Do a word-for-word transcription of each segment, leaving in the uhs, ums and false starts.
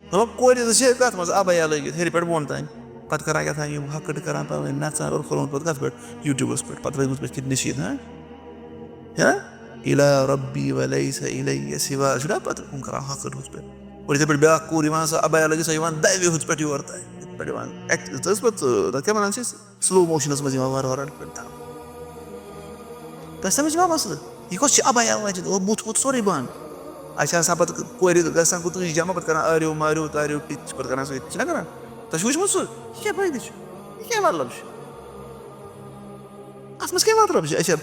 مطلب، کورِ زٕ چھِ کَتھ منٛز، عبایا لٲگِتھ ہیٚرِ پٮ۪ٹھ بۄن تام، پَتہٕ کَران کیٛاہ تام یِم ہَکٕٹہٕ کَران پَنٕنۍ نَژان اور کھُلومُت پَتہٕ کَتھ پٮ۪ٹھ؟ YouTubeس پٮ۪ٹھ، پَتہٕ لٲگمٕژ پٔتھۍ کِنۍ نٔشیٖد، ہاں؟ ہاں؟ إلى ربي وليس إلي سواه، چھُنہ پَتہٕ ہُم کَران ہَکٕٹہٕ ہُتھ پٮ۪ٹھ۔ اور یِتھَے پٲٹھۍ بیٛاکھ کوٗر یِوان، سۄ عبایا لٲگِتھ، سۄ یِوان دَوِ ہُتھ پٮ۪ٹھ یور تام، یِتھ پٲٹھۍ یِوان اَکہِ، تَتھ ٲس پَتہٕ، تَتھ کیٛاہ وَنان چھِ أسۍ؟ Slow motionس منٛز یِوان وارٕ وارٕ اَڈٕ پٮ۪ٹھ تھاونہٕ۔ تۄہہِ سَمٕجھ چھُوا مسلہٕ؟ یہِ کۄس چھِ عبایا لاجِتھ؟ اور بُتھ وُتھ سورُے بنٛد۔ اَسہِ آسان پَتہٕ کورِ گژھان کوٗتاہ چھِ جمع، پَتہٕ کَران آریو ماریو تاریو، تِتہِ چھِ پَتہٕ کَران سُہ، ییٚتہِ چھِنہ کَران؟ تۄہہِ چھُو وٕچھمُت سُہ؟ یہِ کیٛاہ فٲیدٕ چھُ؟ یہِ کیٛاہ مطلب چھُ؟ اَتھ منٛز کیٛاہ مطلب چھُ؟ اَچھا،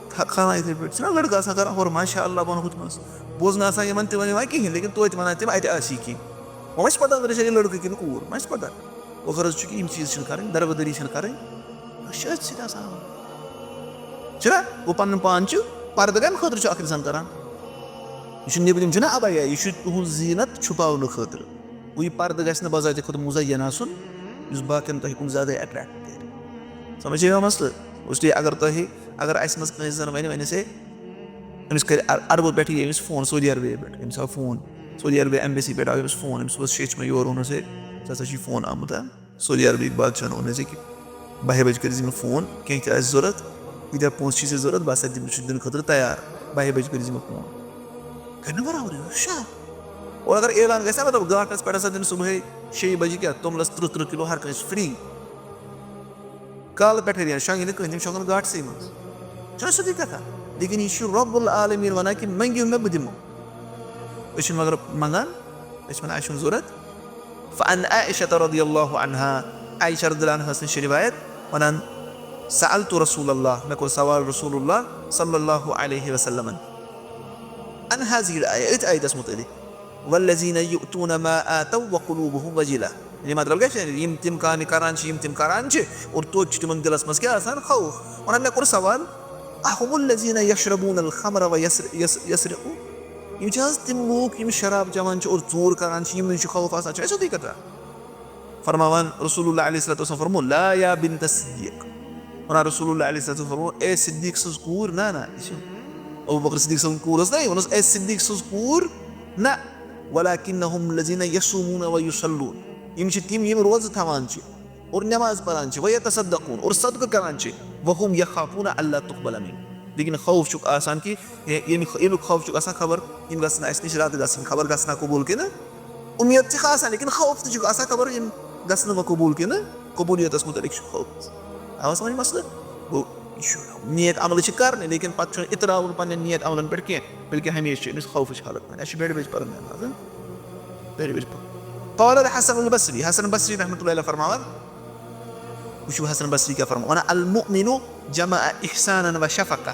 کھا-، کھالان یِتھَے پٲٹھۍ۔ چھِنہ لٔڑکہٕ آسان کَران ہورٕ، ماشاء اللہ، بۄن ہُتھ منٛز۔ بوزنہٕ آسان یِمَن تہِ وَنان کِہیٖنۍ، لیکِن توتہِ وَنان تِم اَتہِ آسی کینٛہہ۔ وۄنۍ ما چھِ پَتہ أنٛدرٕ چھےٚ یہِ لٔڑکہٕ کِنہٕ کوٗر؟ ما چھِ پَتہ؟ وۄنۍ غرض چھُ کہِ یِم چیٖز چھِنہٕ کَرٕنۍ، دربٕدٔری چھِنہٕ کَرٕنۍ۔ أسۍ چھِ أتھۍ سۭتۍ آسان۔ چھُنہ؟ گوٚو پَنُن پان چھُ پَردٕ کَمہِ خٲطرٕ چھُ اَکھ اِنسان کَران؟ یہِ چھُ نیٚبرِم، چھُنہ عبایا، یہِ چھُ تُہُنٛز زیٖنت چھُپاونہٕ خٲطرٕ۔ گوٚو یہِ پَردٕ گژھِ نہٕ بذاتِ خود مُزیَّن آسُن، یُس باقیَن تۄہہِ کُن زیادَے اَٹریکٹ کَرِ۔ سَمٕجھ چھےٚ یِوان مسلہٕ؟ اس لیے اگر تۄہہِ، اگر اَسہِ منٛز کٲنٛسہِ زَن وَنہِ، وَنہِ سے، أمِس کَرِ عر-، عربہٕ پٮ۪ٹھ یی أمِس فون، سعودی عربیہ پٮ۪ٹھ، أمِس آو فون، سعودی عربیہ ایمبیسی پٮ۪ٹھ آو أمِس فون، أمِس ووٚنُس، "شیچھ مےٚ یورٕ اوٚنُس ہے، ژےٚ ہسا چھُے فون آمُت، ہا؟" سعودی عربٕکۍ بادشاہن ووٚن اَسہِ کہِ بَہہِ بَجہِ کٔرۍ زِ مےٚ فون، کینٛہہ تہِ آسہِ ضوٚرَتھ، کۭتیٛاہ پونٛسہٕ چھِ ژےٚ ضوٚرَتھ، بہٕ ہسا دِمہٕ، چھُ دِنہٕ خٲطرٕ تیار، بَہہِ بَجہِ کٔرۍ زِ مےٚ فون۔ کَرِ نہٕ برابرٕے، شا۔ اور اگر اعلان گژھِ ہا، مطلب، گاٹَس پٮ۪ٹھ ہسا دِنہٕ صُبحٲے شیٚیہِ بَجہِ کیٛاہ، توٚملَس تٕرٛہ تٕرٛہ کِلوٗ ہر کٲنٛسہِ فِرٛی۔ کالہٕ پٮ۪ٹھَے ریٚتھ شۄنٛگہِ نہٕ کٕہٕنۍ، تِم شۄنٛگَن گاٹسٕے منٛز۔ چھُنہ سیوٚدُے کَتھا؟ لیکن یہِ چھُ رب العالمین وَنان کہِ منٛگِو مےٚ، بہٕ دِمو۔ أسۍ چھِنہٕ مگر منٛگان، أسۍ چھِ وَنان، اَسہِ چھُنہٕ ضوٚرَتھ۔ فعن عائشة رضی اللہ عنہا، عائشہ رضی اللہ عنہَس نِش چھِ رِوایت وَنان، سألت رسول اللہ، مےٚ کوٚر سوال رسول اللہ صلی اللہ علیہ وسلمن عن هذه الآية، أتھۍ آیتَس مُتعلِق، والذين يؤتون ما آتوا وقلوبهم وجلة۔ یعنی مطلب کیٛاہ چھُ؟ یِم تِم کامہِ کران چھِ، یِم تِم کران چھِ، اور توتہِ چھُ تِمن دِلس منٛز کیٛاہ آسان؟ خوف۔ وَنان، مےٚ کوٚر سوال، أهم الذين يشربون الخمر ويسر-، يس-، يسرقون؟ یِم چھِ حظ تِم لوٗکھ یِم شراب چٮ۪وان چھِ اور ژوٗر کران چھِ، یِمنٕے چھُ خوف آسان؟ چھُ اَسہِ سیوٚدُے کَتھا؟ فرماوان رسول اللہ علیہ الصلوۃ والسلام فرموو، لا یا بنت الصدیق۔ وَنان رسول اللہ علیہ الصلوۃ والسلام فرموو، اے صدیق سٕنٛز کوٗر، نہ، نہ، یہِ چھِ ابو بکر صدیق سٕنٛز کوٗر ٲس نہ، یہِ ووٚنُس، اے صدیق سٕنٛز کوٗر، نہ، ولکنہم الذین یصومون ویصلون۔ یِم چھِ تِم، یِم روزٕ تھاوان چھِ اور نماز پران چھِ، ویتصدقون، اور صدقہٕ کران چھِ، وہم یخافون الا تقبل منہم۔ لیکن خوف چھُکھ آسان کہِ ہے، ییٚمہِ، ییٚمیُک خوف چھُکھ آسان، خبر یِم گژھن اَسہِ نِش رد گژھٕنۍ، خبر گژھنا قبوٗل کِنہٕ۔ اُمید چھِ آسان، لیکن خوف تہِ چھُکھ آسان، خبر یِم گژھن وۄنۍ قبوٗل کِنہٕ۔ قبوٗلیتَس مُتعلِق چھُ خوف۔ آوا سمجھ مسلہٕ؟ گوٚو، یہِ چھُ نیک عملہٕ چھِ کرنہِ، لیکن پَتہٕ چھُنہٕ اِتراوُن پننٮ۪ن نیک عملن پٮ۪ٹھ کینٛہہ، بلکہِ ہمیشہِ چھِ أمِس خوفٕچ حالت وَنان۔ اَسہِ چھِ بٔڑۍ بٔڑۍ پَرُن نٮ۪ماز، ہاں؟ بٔڑۍ بٔڑۍ پَرُن۔ قال الحسن البصری، حسن بصری رحمتہ اللہ علیہ فرماوان، وٕچھِو حسن بصری کیٛاہ فرماوان، وَنان، المؤمن جمع احسانا و شفقہ۔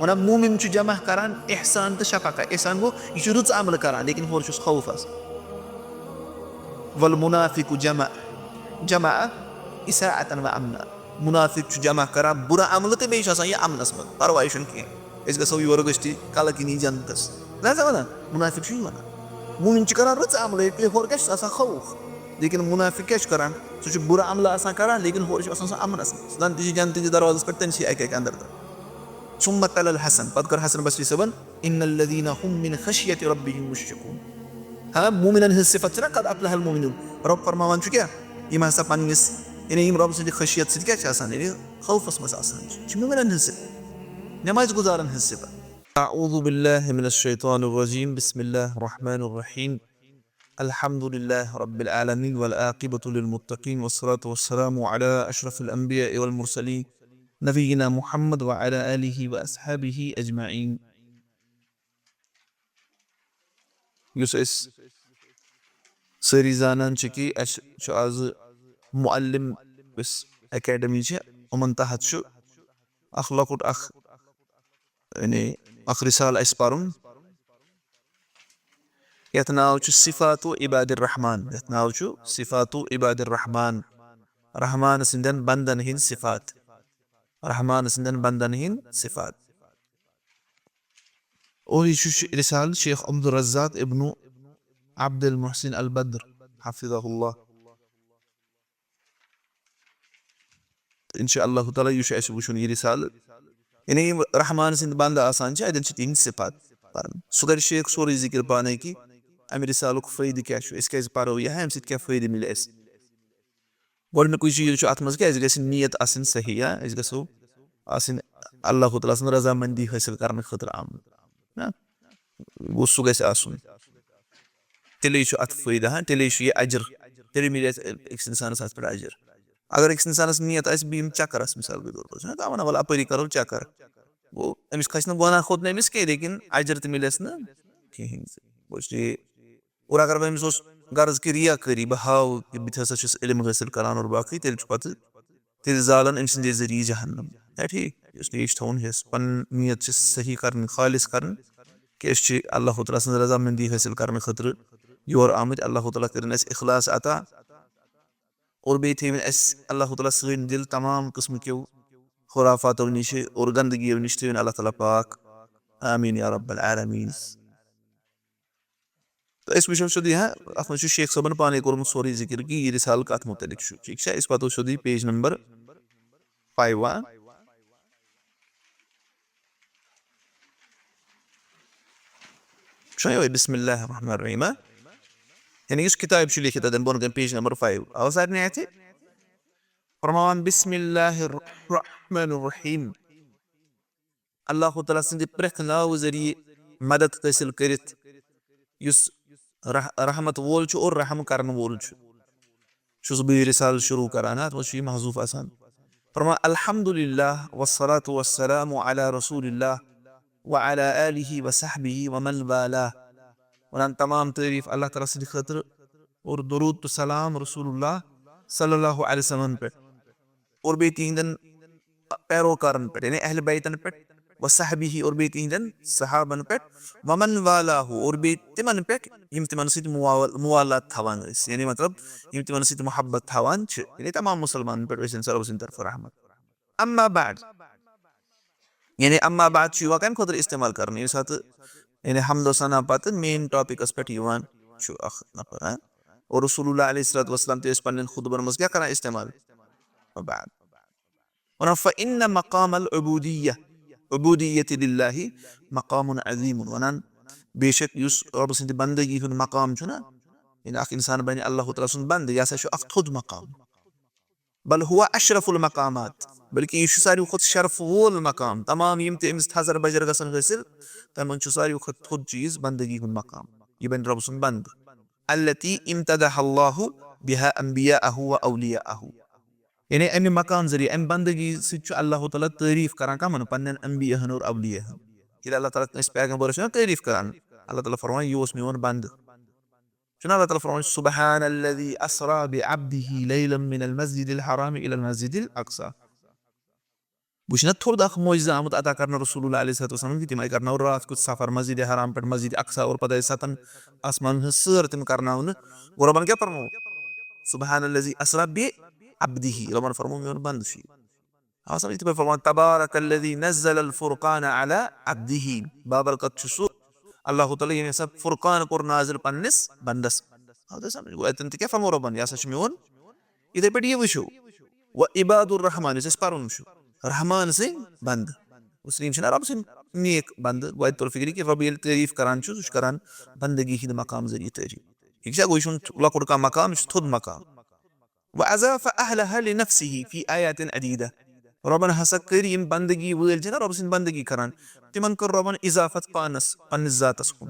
وَنان، مومِن چھُ جمع کران احسان تہٕ شفقہ۔ احسان گوٚو، یہِ چھُ رٕژ عملہٕ کران، لیکن ہورٕ چھُس خوف آسان۔ والمنافق جمع، جمع اساءة و امنا۔ منافق چھُ جمع کران بُرٕ عملہٕ تہٕ بیٚیہِ چھُ آسان یہِ امنس منٛز، پرواے چھُنہٕ کینٛہہ، أسۍ گژھو یورٕ، أسۍ چھِ کلہٕ کِنی جنتس۔ نہ ژٕ وَنان، منافق چھُ یہِ وَنان۔ مومِن چھُ کران رٕژ عملہٕ، ییٚلہِ ہورٕ کیٛاہ چھُس آسان؟ خوف۔ لیکن منافق کیٛاہ چھُ کران؟ سُہ چھُ بُرٕ عملہٕ آسان کران، لیکن ہورٕ چھُ آسان سُہ امنس منٛز۔ زن تہِ چھُ جنتہٕ کِس دروازس پٮ۪ٹھ تٔمۍ سٕے اکہِ اکہِ اندر تام۔ ثم تلا الحسن، پتہٕ کٔر حسن بصری صٲبن، ان الذین هم من خشیت ربهم مشفقون۔ ہاں، مومنن ہٕنٛز صفت چھِ نہ، قد افلح المؤمنون۔ رب فرماوان چھُ کیٛاہ؟ یِم ہسا پننِس، یعنی یِم رب سٕنٛدِ خشیت سۭتۍ کیٛاہ چھِ آسان؟ یعنی خوفس منٛز آسان چھِ۔ یہِ چھِ مومنن ہٕنٛز صفت، نماز گُزارن ہٕنٛز صفت۔ اعوذ باللہ من الشیطان الرجیم، بسم اللہ الرحمن الرحیم۔ الحمد لله رب العالمين والعاقبة للمتقين والصلاة والسلام على أشرف الأنبياء والمرسلين نبينا محمد وعلى آله وأصحابه أجمعين۔ یُس أسۍ سٲری زانان چھِ کہِ اَسہِ چھُ آزٕ معلم، یُس اکیڈمی چھِ، یِمَن تحت چھُ اکھ لۄکُٹ اکھ، یعنی اکھ رسالہٕ اَسہِ پَرُن، یَتھ ناو چھُ صفات عباد الرحمان، یَتھ ناو چھُ صفات عباد الرحمان، رحمان سٕنٛدٮ۪ن بندن ہٕنٛدۍ صفات، رحمان سٕنٛدٮ۪ن بندن ہٕنٛدۍ صفات۔ اور یہِ چھُ ش-، رسالہٕ شیخ عبدالرزاق ابن عبد المحسن البدر حفظہ اللہ۔ تہٕ انشاء اللہ تعالیٰ یہِ چھُ اَسہِ وٕچھُن یہِ رسالہٕ۔ یعنی یِم رحمان سٕنٛدۍ بندٕ آسان چھِ، اَتٮ۪ن چھِ تِہِنٛدۍ صفات پَرٕنۍ۔ سُہ کَرِ شیخ سورُے ذِکِر پانَے کہِ اَمہِ رِسالُک فٲیدٕ کیٛاہ چھُ، أسۍ کیٛازِ پَرو یہِ، اَمہِ سۭتۍ کیٛاہ فٲیدٕ مِلہِ اَسہِ؟ گۄڈٕنیُکُے چیٖز چھُ اَتھ منٛز کہِ اَسہِ گژھِ نیت آسٕنۍ صحیح، یا أسۍ گژھو آسٕنۍ اللہ تعالیٰ سٕنٛز رضامندی حٲصِل کرنہٕ خٲطرٕ آمُت۔ نہ، گوٚو سُہ گژھِ آسُن۔ تیٚلے چھُ اَتھ فٲیدٕ، ہاں، تیٚلے چھُ یہِ اجر، تیٚلے مِلہِ اَسہِ أکِس اِنسانَس اَتھ پٮ۪ٹھ اجر۔ اگر أکِس اِنسانَس نیت آسہِ، بہٕ یِمہٕ چکرَس، مثال کے طور پر، چھُنہ کانٛہہ وَنان، وَلہٕ اَپٲری کَرو چکر، گوٚو أمِس کھسہِ نہٕ گۄناہ، کھوٚت نہٕ أمِس کینٛہہ، لیکن اجر تہِ مِلٮ۪س نہٕ کِہیٖنۍ۔ گوٚو، اور اگر وۄنۍ أمِس اوس غرض کہِ ریا کٲری، بہٕ ہاوٕ کہِ بہٕ تہِ ہسا چھُس علم حٲصِل کران اور باقٕے، تیٚلہِ چھُ پتہٕ، تیٚلہِ زالن أمۍ سٕنٛدے ذٔریعہٕ جہنم۔ چھا ٹھیٖک؟ یُس نہٕ یہِ چھُ تھاوُن حِصہٕ، پنٕنۍ نیت چھِ صحیح کرٕنۍ، خالص کرٕنۍ، کہِ أسۍ چھِ اللہ تعالیٰ سٕنٛز رضامندی حٲصِل کرنہٕ خٲطرٕ یور آمٕتۍ، اللہ تعالیٰ کٔرِنۍ اَسہِ اخلاص عطا، اور بیٚیہِ تھٲوِنۍ اَسہِ اللہ تعالیٰ سٲنۍ دِل تمام قٕسمہٕ کیو خرافاتو نِشہِ اور گندگیو نِش تھٲوِنۍ اللہ تعالیٰ پاک۔ آمین یا رب العالمین۔ تہٕ أسۍ وٕچھو سیوٚدُے، ہا، اَتھ منٛز چھُ شیخ صٲبن پانے کوٚرمُت سورُے ذِکِر کہِ یہِ رِسالہٕ کَتھ مُتعلِق چھُ، ٹھیٖک چھا؟ أسۍ واتو سیوٚدُے page number five، ہا۔ وٕچھو یِہوٚے، بسم اللہ الرحمن الرحیم، ہا۔ یعنی یُس کِتاب چھُ لیکھِتھ اَتٮ۪ن بۄن کَنہِ page number five، آو سارنٕے اَتھِ؟ فرماوان، بسم اللہ الرحمن الرحیم۔ اللہ تعالیٰ سٕنٛدِ پرٛٮ۪تھ ناوٕ ذٔریعہٕ مدد حٲصِل کٔرِتھ، یُس رح-، رحمت وول چھُ اور رحم کرن وول چھُ، چھُس بہٕ یہِ رسالہٕ شروع کران۔ اَتھ منٛز چھُ یہِ محذوف آسان۔ فرمان، الحمد للہ والصلاة والسلام علی رسول اللہ وعلی آلہ وصحبہ ومن والاه۔ وَنان تمام تعریٖف اللہ تعالیٰ سٕنٛدِ خٲطرٕ اور درود تہٕ سلام رسول اللہ صلی اللہ علیہ وسلمن پٮ۪ٹھ اور بیٚیہِ تِہنٛدٮ۪ن پیروکارن پٮ۪ٹھ، یعنی اہل بیتن پٮ۪ٹھ، وصحبہ، اور بیٚیہِ تِہنٛدٮ۪ن صحابن پٮ۪ٹھ، ومن والاه، اور بیٚیہِ تِمن پٮ۪ٹھ یِم تِمن سۭتۍ موا-، موالات تھاوان ٲسۍ، یعنی مطلب یِم تِمن سۭتۍ محبت تھاوان چھِ، یعنی تمام مسلمانن پٮ۪ٹھ ٲسۍ رۄب سٕنٛدِ طرفہٕ رحمت۔ اما بعد، یعنی اما بعد چھُ یِوان کَمہِ خٲطرٕ استعمال کرنہٕ؟ ییٚمہِ ساتہٕ، یعنی حمد و ثنا پتہٕ main topicس پٮ۪ٹھ یِوان چھُ اکھ نفر، ہاں؟ اور رسول اللہ علیہ الصلوۃ والسلام تہِ ٲسۍ پننٮ۪ن خطبن منٛز کیٛاہ کران استعمال؟ وبعد۔ وَنان، فإن مقام العبودیہ، عبودیت للہ مقام عظیم۔ وَنان، بے شک یُس رۄب سٕنٛدِ بندگی ہُنٛد مقام چھُنہ، یعنی اکھ انسان بنہِ اللہ تعالیٰ سُنٛد بندٕ، یہِ ہسا چھُ اکھ تھوٚد مقام۔ بل هو اشرف المقامات، بلکہ یہِ چھُ ساروی کھۄتہٕ شرف وول مقام۔ تمام یِم تہِ أمِس تھزر بجر گژھن حٲصِل، تَمہِ منٛز چھُ ساروی کھۄتہٕ تھوٚد چیٖز بندگی ہُنٛد مقام۔ یہِ بنہِ رۄب سُنٛد بندٕ۔ التي امتدح الله بها انبیاءه و اولیاءه۔ یعنی اَمہِ مقام ذٔریعہٕ، اَمہِ بندگی سۭتۍ چھُ اللہ تعالیٰ تعریٖف کران کمن؟ پننٮ۪ن انبیاء ہن اور اولیاء ہن۔ ییٚلہِ اللہ تعالیٰ کٲنٛسہِ پیغمبر چھُ نہ تعریٖف کران، اللہ تعالیٰ فرماوان، یہِ اوس میون بندٕ۔ چھُنہ اللہ تعالیٰ فرماوان، سبحان الذي اسرا بعبده ليلا من المسجد الحرام الى المسجد الاقصى۔ وٕچھ نہ تھوٚد اکھ معجزہ آمُت عطا کرنہٕ رسول اللہ علیہ الصلوۃ والسلام کہِ تِم آیہِ کرناونہٕ راتھ کیُتھ سفر مسجد حرام پٮ۪ٹھ مسجد اقصی اور پتہٕ آیہِ ستن آسمانن ہٕنٛز سٲر تِم کرناونہٕ۔ گوٚو رۄبن کیٛاہ فرموو؟ سبحان الذي اسرا بعبده، رۄبن فرموو میون بندٕ چھُ یہِ۔ آو سمجھ؟ یِتھ پٲٹھۍ فرمان، تبارک الذی نزل الفرقان علی عبدہ، بابرکت چھُ سُہ اللہ تعالیٰ ییٚمۍ ہسا فرقان کوٚر نازل پننِس بندس۔ آو تۄہہِ سمجھ؟ گوٚو اَتٮ۪ن تہِ کیٛاہ فرموو رۄبن؟ یہِ ہسا چھُ میون۔ یِتھے پٲٹھۍ یہِ وٕچھِو، و عباد الرحمان، یُس أسۍ پرُن چھُ، رحمان سٕنٛدۍ بندٕ۔ مسلم چھِنہ رۄب سٕنٛدۍ نیک بندٕ؟ گوٚو اَتہِ توٚر فِکرِ کہِ رۄب ییٚلہِ تعریٖف کران چھُ، سُہ چھُ کران بندگی ہٕنٛدِ مقام ذٔریعہٕ تعریٖف۔ ٹھیٖک چھا؟ گوٚو یہِ چھُنہٕ لۄکُٹ کانٛہہ مقام، یہِ چھُ تھوٚد مقام۔ وَأَضَافَ أَهْلَهَا لِنَفْسِهِ فِي آيَاتٍ عَدِيدَةٍ۔ رۄبن ہسا کٔرۍ یِم بندگی وٲلۍ چھِنہ رۄب سٕنٛدۍ بندگی کران، تِمن کٔر رۄبن اضافت پانس، پننِس ذاتس کُن۔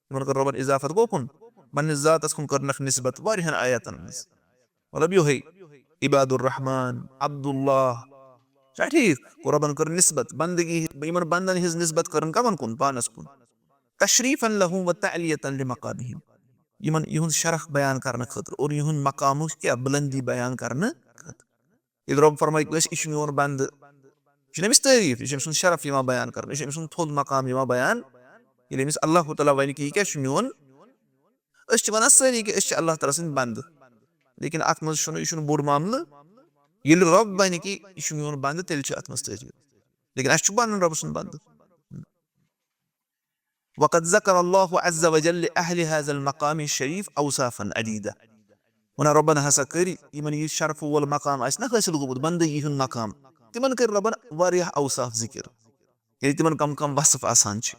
تِمن کٔر رۄبن اضافت گوٚو کُن؟ پننِس ذاتس کُن کٔرنکھ نسبت واریاہن آیاتن منٛز۔ مطلب یِہوٚے، عباد الرحمان، عبداللہ۔ چھا ٹھیٖک؟ گوٚو رۄبن کٔر نسبت بندگی، یِمن بندن ہٕنٛز نسبت کٔرٕن کمن کُن؟ پانس کُن۔ تشریفا لہم و تعلیتا لمقامہم۔ یِمن یِہُنٛد شرف بیان کرنہٕ خٲطرٕ اور یِہُنٛد مقامٕچ کیٛاہ بلندی بیان کرنہٕ خٲطرٕ۔ ییٚلہِ رۄب فرمایہِ کٲنٛسہِ، یہِ چھُ میون بندٕ، یہِ چھُنہٕ أمِس تعریٖف، یہِ چھُ أمۍ سُنٛد شرف یِوان بیان کرنہٕ، یہِ چھُ أمۍ سُنٛد تھوٚد مقام یِوان بیان۔ ییٚلہِ أمِس اللہ تعالیٰ ونہِ کہِ یہِ کیٛاہ چھُ میون، أسۍ چھِ ونان سٲری کہِ أسۍ چھِ اللہ تعالیٰ سٕنٛدۍ بندٕ، لیکن اتھ منٛز چھُنہٕ، یہِ چھُنہٕ بوٚڑ معاملہٕ۔ ییٚلہِ رۄب ونہِ کہِ یہِ چھُ میون بندٕ، تیٚلہِ چھِ اتھ منٛز تعریٖف، لیکن اسہِ چھُ بنُن رۄب سُنٛد بندٕ۔ وقد ذكر الله عز وجل لأهل هذا المقام الشريف أوصافا عديدة۔ وَنان رۄبن ہسا کٔرۍ یِمن یہِ شرفہٕ وول مقام آسہِ نہ حٲصِل گوٚمُت، بندگی ہُنٛد مقام، تِمن کٔرۍ رۄبن واریاہ اوصاف ذِکِر، یعنی تِمن کم کم وصف آسان چھِ۔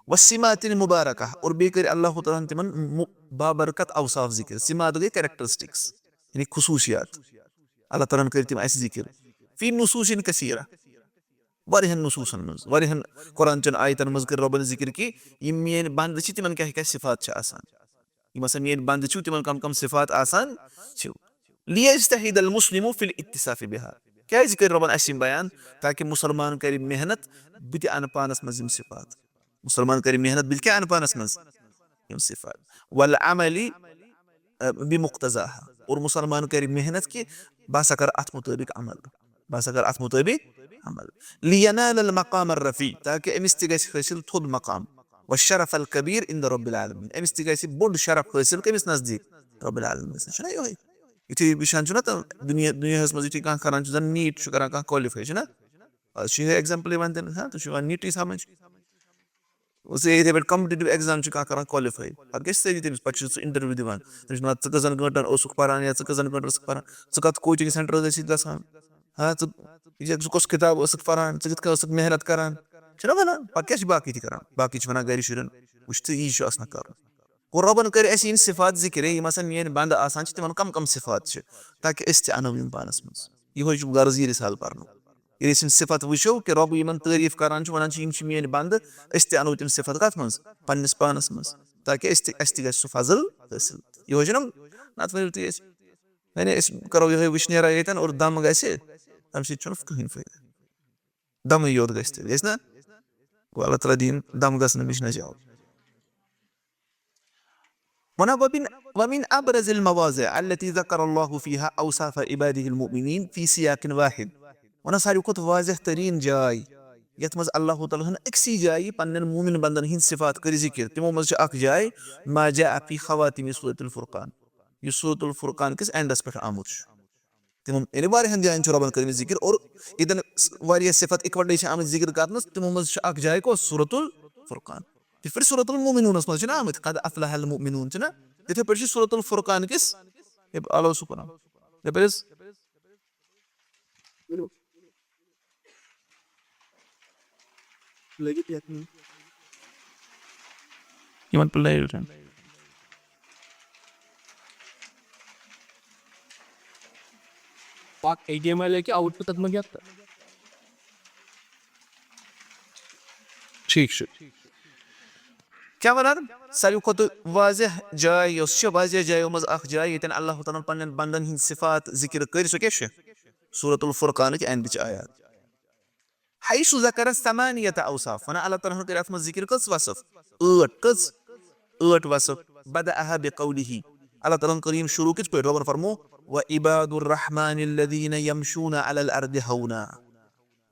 والسمات المباركة، اور بیٚیہِ کٔرۍ اللہ تعالیٰ ہن تِمن مُ-، بابرکت اوصاف ذکر۔ سمات گٔے characteristics، یعنی خصوٗصیات۔ اللہ تعالیٰ ہن کٔرۍ تِم اَسہِ ذکر۔ فی نصوص کثیرہ، واریاہن نصوصن منٛز، واریاہن قرآن چن آیتن منٛز کٔرۍ رۄبن ذکر کہِ یِم میٲنۍ بندٕ چھِ، تِمن کیٛاہ کیٛاہ صفات چھِ آسان۔ یِم ہسا میٲنۍ بندٕ چھِو، تِمن کم کم صفات آسان چھِو۔ لیجتہد المسلم فی الاتصاف بہا۔ کیازِ کٔرۍ رۄبن اَسہِ یِم بیان؟ تاکہِ مُسلمان کرِ محنت، بہٕ تہِ اَنہٕ پانس منٛز یِم صفات۔ مُسلمان کرِ محنت، بہٕ تہِ کیٛاہ اَنہٕ پانس منٛز؟ یِم صفات۔ والعمل، اَ، بمقتضاها۔ اور مُسلمان کرِ محنت کہِ بہٕ ہسا کرٕ اَتھ مُطٲبِق عمل۔ بہٕ ہسا کرٕ اَتھ مُطٲبِق عمل۔ لینال المقام الرفیع، تاکہِ أمِس تہِ گژھِ حٲصِل تھوٚد مقام۔ والشرف الکبیر عند رب العالمین، أمِس تہِ گژھِ بوٚڑ شرف حٲصِل کٔمِس نزدیٖک؟ رب العالمین۔ چھُنہ یِہوٚے؟ یُتھُے وٕچھان چھُنہ تِم دُنیا، دُنیاہَس منٛز یُتھُے کانٛہہ کران چھُ، زَن نیٖٹ چھُ کران کانٛہہ qualify، چھُنہ؟ آز چھُ یِہوٚے example یِوان دِنہٕ، ہاں، تُہۍ چھِو یِوان نیٖٹٕے سمجھ۔ ژٕ یِتھَے پٲٹھۍ competitive exam چھُ کانٛہہ کران qualify، پَتہٕ گژھِ سٲری تٔمِس، پَتہٕ چھُ سُہ interview دِوان۔ تٔمِس چھِ وَنان، "ژٕ کٔژَن گٲنٛٹَن اوسُکھ پَران یا ژٕ کٔژَن گٲنٛٹَن ٲسٕکھ پَران؟ ژٕ کَتھ coaching centerس ٲسِتھ گژھان؟ ہاں، ژٕ، یہِ ژٕ کۄس کِتاب ٲسٕکھ پَران؟ ژٕ کِتھ کٔنۍ ٲسٕکھ محنت کَران؟" چھِنہ وَنان؟ پَتہٕ کیٛاہ چھِ باقٕے تہِ کَران؟ باقٕے چھِ وَنان گَرِ شُرٮ۪ن، "وٕچھ ژٕ، یی چھُ آسان کَرُن۔" گوٚو، رۄبَن کٔرۍ اَسہِ یِہِنٛدۍ صفات ذِکِر، ہے، یِم ہسا میٛٲنۍ بنٛدٕ آسان چھِ، تِمَن کَم کَم صفات چھِ، تاکہِ أسۍ تہِ اَنو یِم پانَس منٛز۔ یِہوٚے چھُ غرض یہِ رِسالہٕ پَرنُک۔ ییٚلہِ أسۍ یِم صفت وٕچھو کہِ رۄب یِمَن تعٲریٖف کَران چھُ، وَنان چھُ، "یِم چھِ میٛٲنۍ بنٛدٕ"، أسۍ تہِ اَنو تِم صفت کَتھ منٛز؟ پنٛنِس پانَس منٛز، تاکہِ أسۍ تہِ، اَسہِ تہِ گژھِ سُہ فضل حٲصِل۔ یِہوٚے چھُنہ، نَتہٕ ؤنِو تُہۍ اَسہِ، یعنی أسۍ کَرو یِہوٚے وٕشنیرا ییٚتٮ۪ن اور دَم گژھِ، تَمہِ سۭتۍ چھُنہٕ کٕہٕنۍ فٲیدٕ۔ دمٕے یوت گژھِ تیٚلہِ، گژھِ نا؟ گوٚو، اللہ تعالیٰ دِیِن دم گژھنہٕ نِش نجات۔ وَنان، وَمِن، وَمِن أبرز المواضع التي ذكر الله فيها أوصاف عباده المؤمنين في سياق واحد۔ وَنان، ساروی کھۄتہٕ واضح تریٖن جاے، یَتھ منٛز اللہ تعالیٰ ہن أکسٕے جایہِ پننٮ۪ن مومن بندن ہٕنٛدۍ صفات کٔرۍ ذِکِر، تِمو منٛز چھِ اکھ جاے، ما جاء في خواتم سورة الفرقان، یُس سورة الفرقان کِس اینڈس پٮ۪ٹھ آمُت چھُ۔ تِمن، یعنی واریاہن جاین چھُ رۄبن کٔرمٕتۍ ذِکِر، اور ییٚتٮ۪ن س-، واریاہ صفت اِکوٹے چھِ آمٕتۍ ذِکِر کرنہٕ، تِمو منٛز چھِ اکھ جاے کۄس؟ سورة الفرقان۔ یِتھ پٲٹھۍ سورة المؤمنون منٛز چھِنہ آمٕتۍ، قد أفلح المؤمنون چھِنہ، تِتھے پٲٹھۍ چھِ سورة الفرقان کِس، یہِ آلو سُہ قرآن۔ یَپٲرۍ حظ لٲگِتھ یَتھ منٛز۔ یِمن پلیر۔ پاک اے ڈی ایم آئی لیکے آؤٹ پٹ تتھ منٛز یتھ۔ ٹھیک چھُ۔ کیٛاہ وَنان؟ ساروی کھۄتہٕ واضح جاے یۄس چھِ، واضح جایو منٛز اکھ جاے، ییٚتٮ۪ن اللہ تعالیٰ ہن پننٮ۪ن بندن ہٕنٛدۍ صفات ذِکِر کٔرۍ، سۄ کیٛاہ چھِ؟ سورة الفرقانٕچ اینڈٕچ آیات۔ حیث ذکر ثمانیة اوصاف، وَنان، اللہ تعالیٰ ہن کٔرۍ اَتھ منٛز ذِکِر کٔژ وصف؟ ٲٹھ۔ کٔژ؟ ٲٹھ وصف۔ بدأها بقوله، اللہ تعالیٰ ہن کٔر یِم شروع کِتھ پٲٹھۍ؟ رۄبن فرمو، وعباد الرحمن الذين يمشون على الأرض هونا۔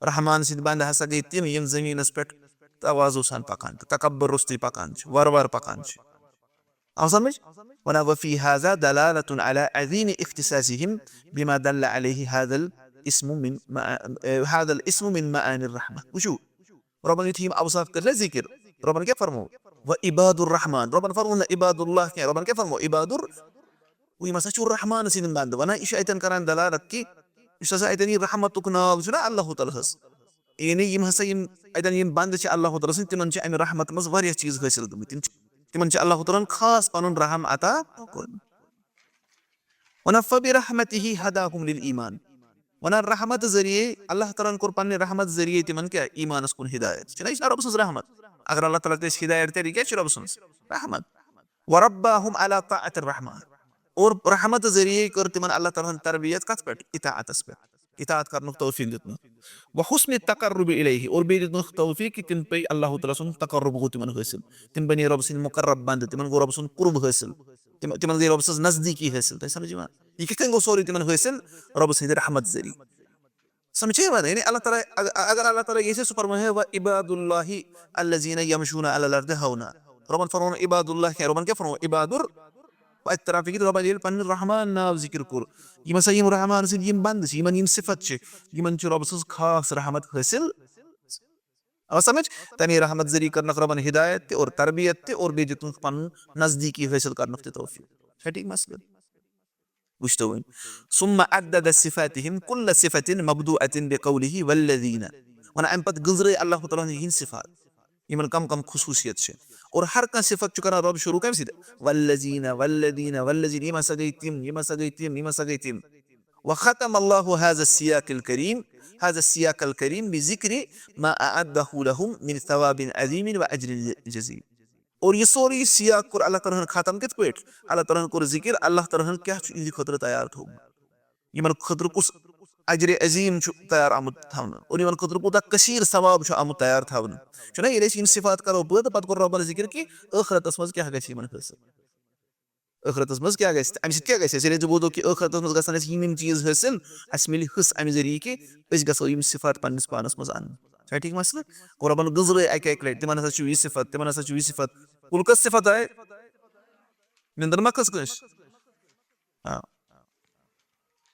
رحمان سٕنٛدۍ بندٕ ہسا گٔے تِم، یِم زٔمیٖنس پٮ۪ٹھ تواضع سان پکان تہٕ تکبر روٚستُے پکان چھِ، وارٕ وارٕ پکان چھِ۔ آو سمجھ؟ وَنان، وفي هذا دلالة على عظيم اختصاصهم بما دل عليه هذا الاسم من مع-، هذا الاسم من معاني الرحمة۔ وٕچھِو، رۄبن یُتھُے یِم اوصاف کٔرۍ نہ ذِکِر، رۄبن کیٛاہ فرمو؟ وعباد الرحمن۔ رۄبن فرمو نہٕ عباد اللہ کینٛہہ، رۄبن کیٛاہ فرمو؟ عباد الر-، گوٚو، یِم ہسا چھِ رحمان سٕنٛدۍ بندٕ۔ وَنان، یہِ چھُ اَتٮ۪ن کران دلالت کہِ یُس ہسا اَتٮ۪ن یہِ رحمتُک ناو چھُنہ اللہ تعالیٰ ہس، یعنی یِم ہسا یِم اَتٮ۪ن یِم بندٕ چھِ اللہ تعالیٰ سٕنٛدۍ، تِمن چھِ اَمہِ رحمت منٛز واریاہ چیٖز حٲصِل گٔمٕتۍ۔ تِم چھِ، تِمن چھِ اللہ تعالیٰ ہن خاص پنُن رحم عطا کوٚرمُت۔ وَنان، فبرحمته هداهم للإيمان۔ وَنان، رحمت ذٔریعے، اللہ تعالیٰ ہن کوٚر پننہِ رحمت ذٔریعے تِمن کیٛاہ؟ ایٖمانس کُن ہدایت۔ چھِنہ، یہِ چھِنہ رۄب سٕنٛز رحمت؟ اگر اللہ تعالیٰ تہِ اَسہِ ہدایت کرِ، یہِ کیٛاہ چھِ رۄب سٕنٛز رحمت؟ ورباهم على طاعة الرحمن۔ اور رحمت ذٔریعے کٔر تِمن اللہ تعالیٰ ہن تربیت کتھ پٮ۪ٹھ؟ اطاعتس پٮ۪ٹھ۔ اطاعت کرنُک توفیق دیُتنُکھ۔ وحسن التقرب الیہ، اور بیٚیہِ دیُتنُکھ توفیق کہِ تِم پیٚیہِ اللہ تعالیٰ سُنٛد تقرب گوٚو تِمن حٲصِل۔ تِم بنے رۄب سٕنٛدۍ مُقرب بندٕ، تِمن گوٚو رۄب سُنٛد قرب حٲصِل۔ تِم، تِمن گٔے رۄب سٕنٛز نزدیٖکی حٲصِل۔ تۄہہِ سمجھ یِوان؟ یہِ کِتھ کٔنۍ گوٚو سورُے تِمن حٲصِل؟ رۄب سٕنٛدِ رحمت ذٔریعہٕ۔ سمجھے یِوان؟ یعنی اللہ تعالیٰ، اگر، اگر اللہ تعالیٰ یژھِ، سُہ فرماوِ ہے، وعباد اللہ الذین یمشون علی الارض ہونا۔ رۄبن فرموو نہٕ عباد اللہ کینٛہہ، رۄبن کیٛاہ فرموو؟ عباد الر-، وۄنۍ اَتہِ تران فِکرِ، رۄبن ییٚلہِ پننہِ رحمان ناو ذِکِر کوٚر، یِم ہسا یِم رحمان سٕنٛدۍ یِم بنٛدٕ چھِ، یِمن یِم صفت چھِ، یِمن چھِ رۄبہٕ سٕنٛز خاص رحمت حٲصِل۔ آو سمجھ؟ تَمے رحمت ذٔریعہٕ کٔرنَکھ رۄبن ہدایت تہِ اور تربیت تہِ اور بیٚیہِ دیُتنَکھ پنُن نزدیٖکی حٲصِل کرنُک تہِ توفیق۔ چھا ٹھیٖک مسلہٕ؟ وٕچھتو وۄنۍ۔ ثم عدد صفاتهم كل صفة مبدوءة بقوله والذين۔ وَنان، اَمہِ پتہٕ گٔنٛزرٲے اللہ تعالیٰ ہن یِہِنٛدۍ صفات۔ یِمن کم کم خصوٗصیت چھِ۔ اور ہر کانٛہہ صفت چھُ کران رۄب شروٗع کمہِ سۭتۍ؟ والذین، والذین، والذین، یِم ہسا گٔے تِم، یِم ہسا گٔے تِم، یِم ہسا گٔے تِم۔ وختم اللہ هذا السیاق الکریم، هذا السیاق الکریم بذکر ما اعدہ لهم من ثواب عظیم و اجر جزیل۔ اور یہِ سورُے سیاق کوٚر اللہ تعالیٰ ہن ختم کِتھ پٲٹھۍ؟ اللہ تعالیٰ ہن کوٚر ذکر، اللہ تعالیٰ ہن کیٛاہ چھُ یِہنٛدِ خٲطرٕ تیار تھوٚومُت، یِمن خٲطرٕ کُس اجر عظیم چھُ تیار آمُت تھاونہٕ، اور یِمن خٲطرٕ کوٗتاہ کثیر ثواب چھُ آمُت تیار تھاونہٕ۔ چھُنہ، ییٚلہِ أسۍ یِم صفات کرو پٲدٕ، پتہٕ کوٚر رۄبن ذکر کہِ ٲخرتس منٛز کیٛاہ گژھِ یِمن حٲصِل۔ ٲخرتس منٛز کیٛاہ گژھِ؟ تہٕ امہِ سۭتۍ کیٛاہ گژھِ اَسہِ؟ ییٚلہِ أسۍ بوزو کہِ ٲخرتس منٛز گژھن اَسہِ یِم یِم چیٖز حٲصِل، اَسہِ مِلہِ حصہٕ امہِ ذٔریعہٕ کہِ أسۍ گژھو یِم صفات پننِس پانس منٛز انٕنۍ۔ چھا ٹھیٖک مسلہٕ؟ قرآن گٔنٛزرٲے اکہِ اکہِ لٹہِ، تِمن ہسا چھُ یہِ صفت، تِمن ہسا چھُ یہِ صفت۔ کُل کٔژ صفت آیہِ؟ نِندٕر ما کھٔژ کٲنٛسہِ؟ آ۔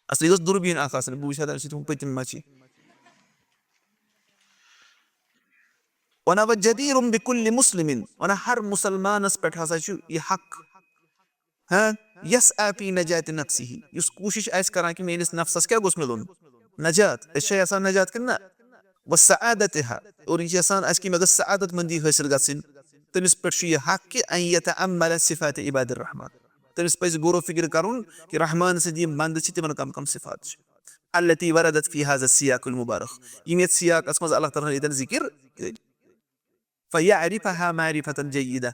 اصلی گٔژھ دوٗربیٖن اکھ آسٕنۍ، بہٕ وٕچھِ ہا تَمہِ سۭتۍ ہُم پٔتِم ما چھِ۔ وَنان وَ جدیٖرٌ بِکُلِّ مُسلِمِن، وَنان ہر مُسلمانَس پٮ۪ٹھ ہسا چھُ یہِ حق، ہاں، یَسعیٰ فی نجاتِ نفسِہ، یُس کوٗشِش آسہِ کران کہِ میٲنِس نفسَس کیٛاہ گوٚژھ مِلُن؟ نجات۔ أسۍ چھا یَژھان نجات کِنہٕ نہ؟ وَسعادتِہا، اور یہِ چھِ یَژھان اَسہِ کہِ مےٚ گٔژھ سعادت مندی حٲصِل گژھٕنۍ، تٔمِس پٮ۪ٹھ چھُ یہِ حق کہِ ان یتأمل صفات عباد الرحمن، تٔمِس پَزِ غور و فِکر کرُن کہِ رحمان سٕنٛدۍ یِم بندٕ چھِ، تِمن کم کم صفات چھِ۔ التي وردت في هذا السياق المبارك، یِم یتھ سیاقس منٛز اللہ تعالیٰ ہن ییٚتٮ۪ن ذکر کٔرۍ۔ فیعرفها معرفة جیدہ،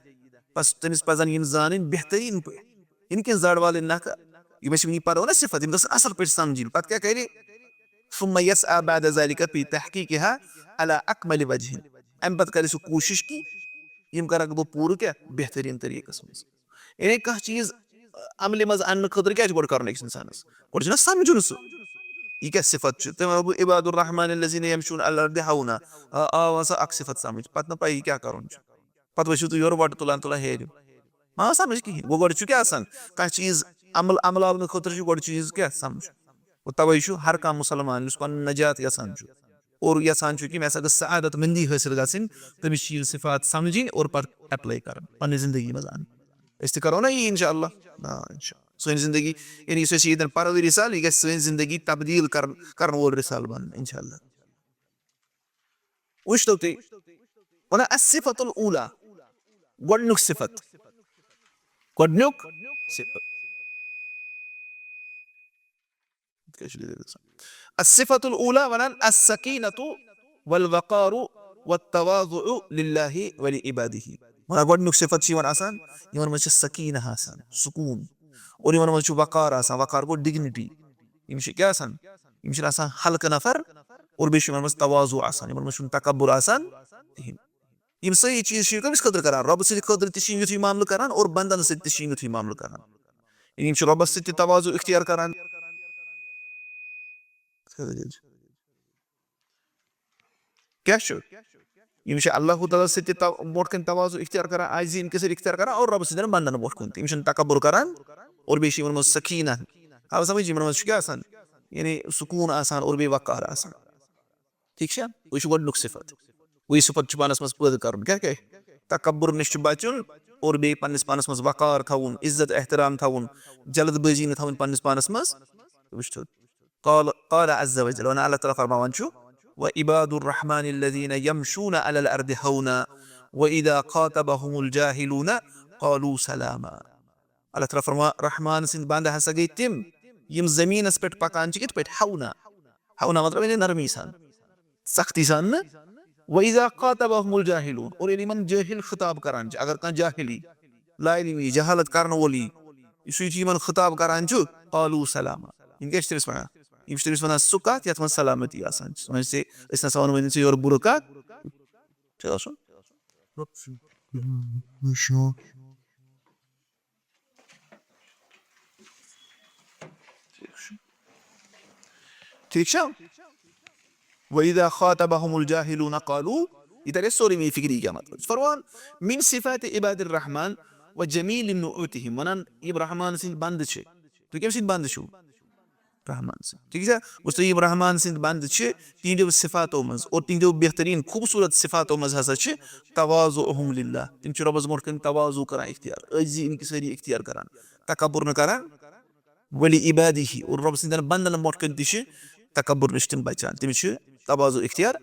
بس تٔمِس پزن یِم زانٕنۍ بہتریٖن پٲٹھۍ، یِم کینٛہہ زڑ والٕنۍ نکھٕ، یِم أسۍ وٕنی پرو نا صفت، یِم گژھن اصل پٲٹھۍ سمجھٕنۍ۔ پتہٕ کیٛاہ کرِ؟ ثم يسعى بعد ذلك في تحقيقها على أكمل وجه۔ امہِ پتہٕ کرِ سُہ کوٗشش کہِ یِم کرکھ بہٕ پوٗرٕ کیٛاہ؟ بہتریٖن طریٖقس منٛز۔ یعنی کانٛہہ چیٖز عملہِ منٛز اننہٕ خٲطرٕ کیٛاہ چھُ گۄڈٕ کرُن أکِس انسانس؟ گۄڈٕ چھُنہ سمجھُن سُہ، یہِ کیٛاہ صفت چھِ؟ تٔمۍ ووٚن، "عباد الرحمن الذين يمشون على الأرض هونا۔" آ، آو ہسا اکھ صفت سمجھ، پتہٕ نہ پَیی کیٛاہ کرُن چھُ۔ پتہٕ وٕچھِو تُہۍ یورٕ وۄٹہٕ تُلان تُلان ہیٚرِ۔ ما سمجھ کِہیٖنۍ۔ گوٚو گۄڈٕ چھُ کیٛاہ آسان؟ کانٛہہ چیٖز عمل، عمل آونہٕ خٲطرٕ چھُ گۄڈٕ چیٖز کیٛاہ سمجھ؟ گوٚو توے چھُ ہر کانٛہہ مُسلمان یُس پنُن نجات یژھان چھُ اور یژھان چھُ کہِ مےٚ ہسا گٔژھ سعادت مندی حٲصِل گژھٕنۍ، تٔمِس چھِ یِم صفات سمجھِنۍ اور پتہٕ apply کرٕنۍ پننہِ زندگی منٛز انٕنۍ۔ أسۍ تہِ کرو نا یی انشاءاللہ؟ آ، انشاءاللہ۔ سٲنۍ زندگی، یعنی یُس اَسہِ ییٚتٮ۪ن پرو یہِ رسالہٕ، یہِ گژھِ سٲنۍ زندگی تبدیٖل کرن، کرن وول رسالہٕ بنُن انشاءاللہ۔ وٕچھتو تُہۍ، وَنان الصفة الأولى، گۄڈٕنیُک صفت، گۄڈٕنیُک صفت۔ الصفة الأولى وَنان السكينة والوقار والتواضع لله ولعباده۔ وَنان گۄڈٕنیُک صفت چھُ یِوان آسان، یِمن منٛز چھِ سکیٖنہ آسان، سکوٗن، اور یِمن منٛز چھُ وقار آسان۔ وقار گوٚو dignity۔ یِم چھِ کیٛاہ آسان؟ یِم چھِنہٕ آسان ہلکہٕ نفر، اور بیٚیہِ چھُ یِمن منٛز تواضع آسان، یِمن منٛز چھُنہٕ تکبر آسان کِہیٖنۍ۔ یِم سٲری چیٖز چھِ یہِ کٔمِس خٲطرٕ کران؟ رۄبہٕ سٕنٛدِ خٲطرٕ تہِ چھِ یِم یُتھُے معاملہٕ کران اور بنٛدن سۭتۍ تہِ چھِ یِم یُتھُے معاملہٕ کران۔ یعنی یِم چھِ رۄبَس سۭتۍ تہِ تواضع اختیار کران۔ کیٛاہ چھُ؟ یِم چھِ اللہ تعالیٰ سۭتۍ تہِ تو-، برونٛٹھ کَنہِ تواضع اختیار کران، عاجزی انکساری اختیار کران اور رۄبہٕ سٕنٛدٮ۪ن بنٛدن برونٛٹھ کُن تہِ۔ یِم چھِنہٕ تکبر کران اور بیٚیہِ چھِ یِمن منٛز سکیٖنہ۔ آو سمجھ؟ یِمن منٛز چھُ کیٛاہ آسان؟ یعنی سکوٗن آسان اور بیٚیہِ وقار آسان۔ ٹھیٖک چھا؟ وۄنۍ چھُ گۄڈٕنیُک صفت۔ وۄنۍ یہِ صفت چھُ پانَس منٛز پٲدٕ کَرُن۔ کیٛاہ کیٛاہ؟ تکبر نِش چھُ بَچُن اور بیٚیہِ پنٛنِس پانَس منٛز وقار تھاوُن، عزت احترام تھاوُن، جلد بٲزی نہٕ تھاوٕنۍ پنٛنِس پانَس منٛز۔ وٕچھتو۔ قال، قال عز وجل، وَنان اللہ تعالیٰ فرماوان چھُ، "وعباد الرحمن الذين يمشون على الأرض هونا وإذا خاطبهم الجاهلون قالوا سلاما۔" اللہ تعالیٰ فرماوان، رحمان سٕنٛدۍ بنٛدٕ ہسا گٔے تِم، یِم زٔمیٖنَس پٮ۪ٹھ پَکان چھِ کِتھ پٲٹھۍ؟ ہونا۔ ہونا مطلب یعنی نرمی سان، سختی سان نہٕ۔ وَإِذَا خَاطَبَهُمُ الْجَاهِلُونَ، اور ییٚلہِ یِمن جٲہِل خطاب کران چھِ، اگر کانٛہہ جاہِل یی، لا علم یی، جہالت کرن وول یی، یُس یہِ چھُ یِمن خطاب کران چھُ، قالوا سلاما، یِم کیٛاہ چھِ تٔمِس وَنان؟ یِم چھِ تٔمِس وَنان سُہ کَتھ یَتھ منٛز سلامتی آسان چھِ۔ وۄنۍ چھِ أسۍ نہ سا وَنو وۄنۍ ژےٚ یورٕ بُرٕ کَتھ، چھُ آسُن۔ ٹھیٖک چھا؟ وَإِذَا خَاطَبَهُمُ الْجَاهِلُونَ قَالُوا، یہِ تَرِ اَسہِ سورُے وۄنۍ فِکرِ کیٛاہ مطلب۔ فرمان، مِن صِفاتِ عِبَادِ الرَّحْمَٰنِ وَجَمِيلِ نُعُوتِهِمْ، وَنان یِم رحمان سٕنٛدۍ بنٛدٕ چھِ۔ تُہۍ کٔمۍ سٕنٛدۍ بنٛدٕ چھِو؟ رحمان سٕنٛدۍ۔ ٹھیٖک چھا؟ وٕچھ تُہۍ، یِم رحمان سٕنٛدۍ بنٛدٕ چھِ، تِہنٛدیو صفاتو منٛز اور تِہنٛدیو بہتریٖن خوٗبصوٗرت صفاتو منٛز ہسا چھِ تواضعہم للہ۔ تِم چھِ رۄبَس برونٛٹھ کَنہِ تواضع کران اختیار، عٲجزی انکسٲری اختیار کران، تکبر نہٕ کران۔ ولی عبادہ، اور رۄب سٕنٛدٮ۪ن بنٛدن برونٛٹھ کَنہِ تہِ چھِ تکبر نِش تِم بچان۔ تِم چھِ تواضع اختیار۔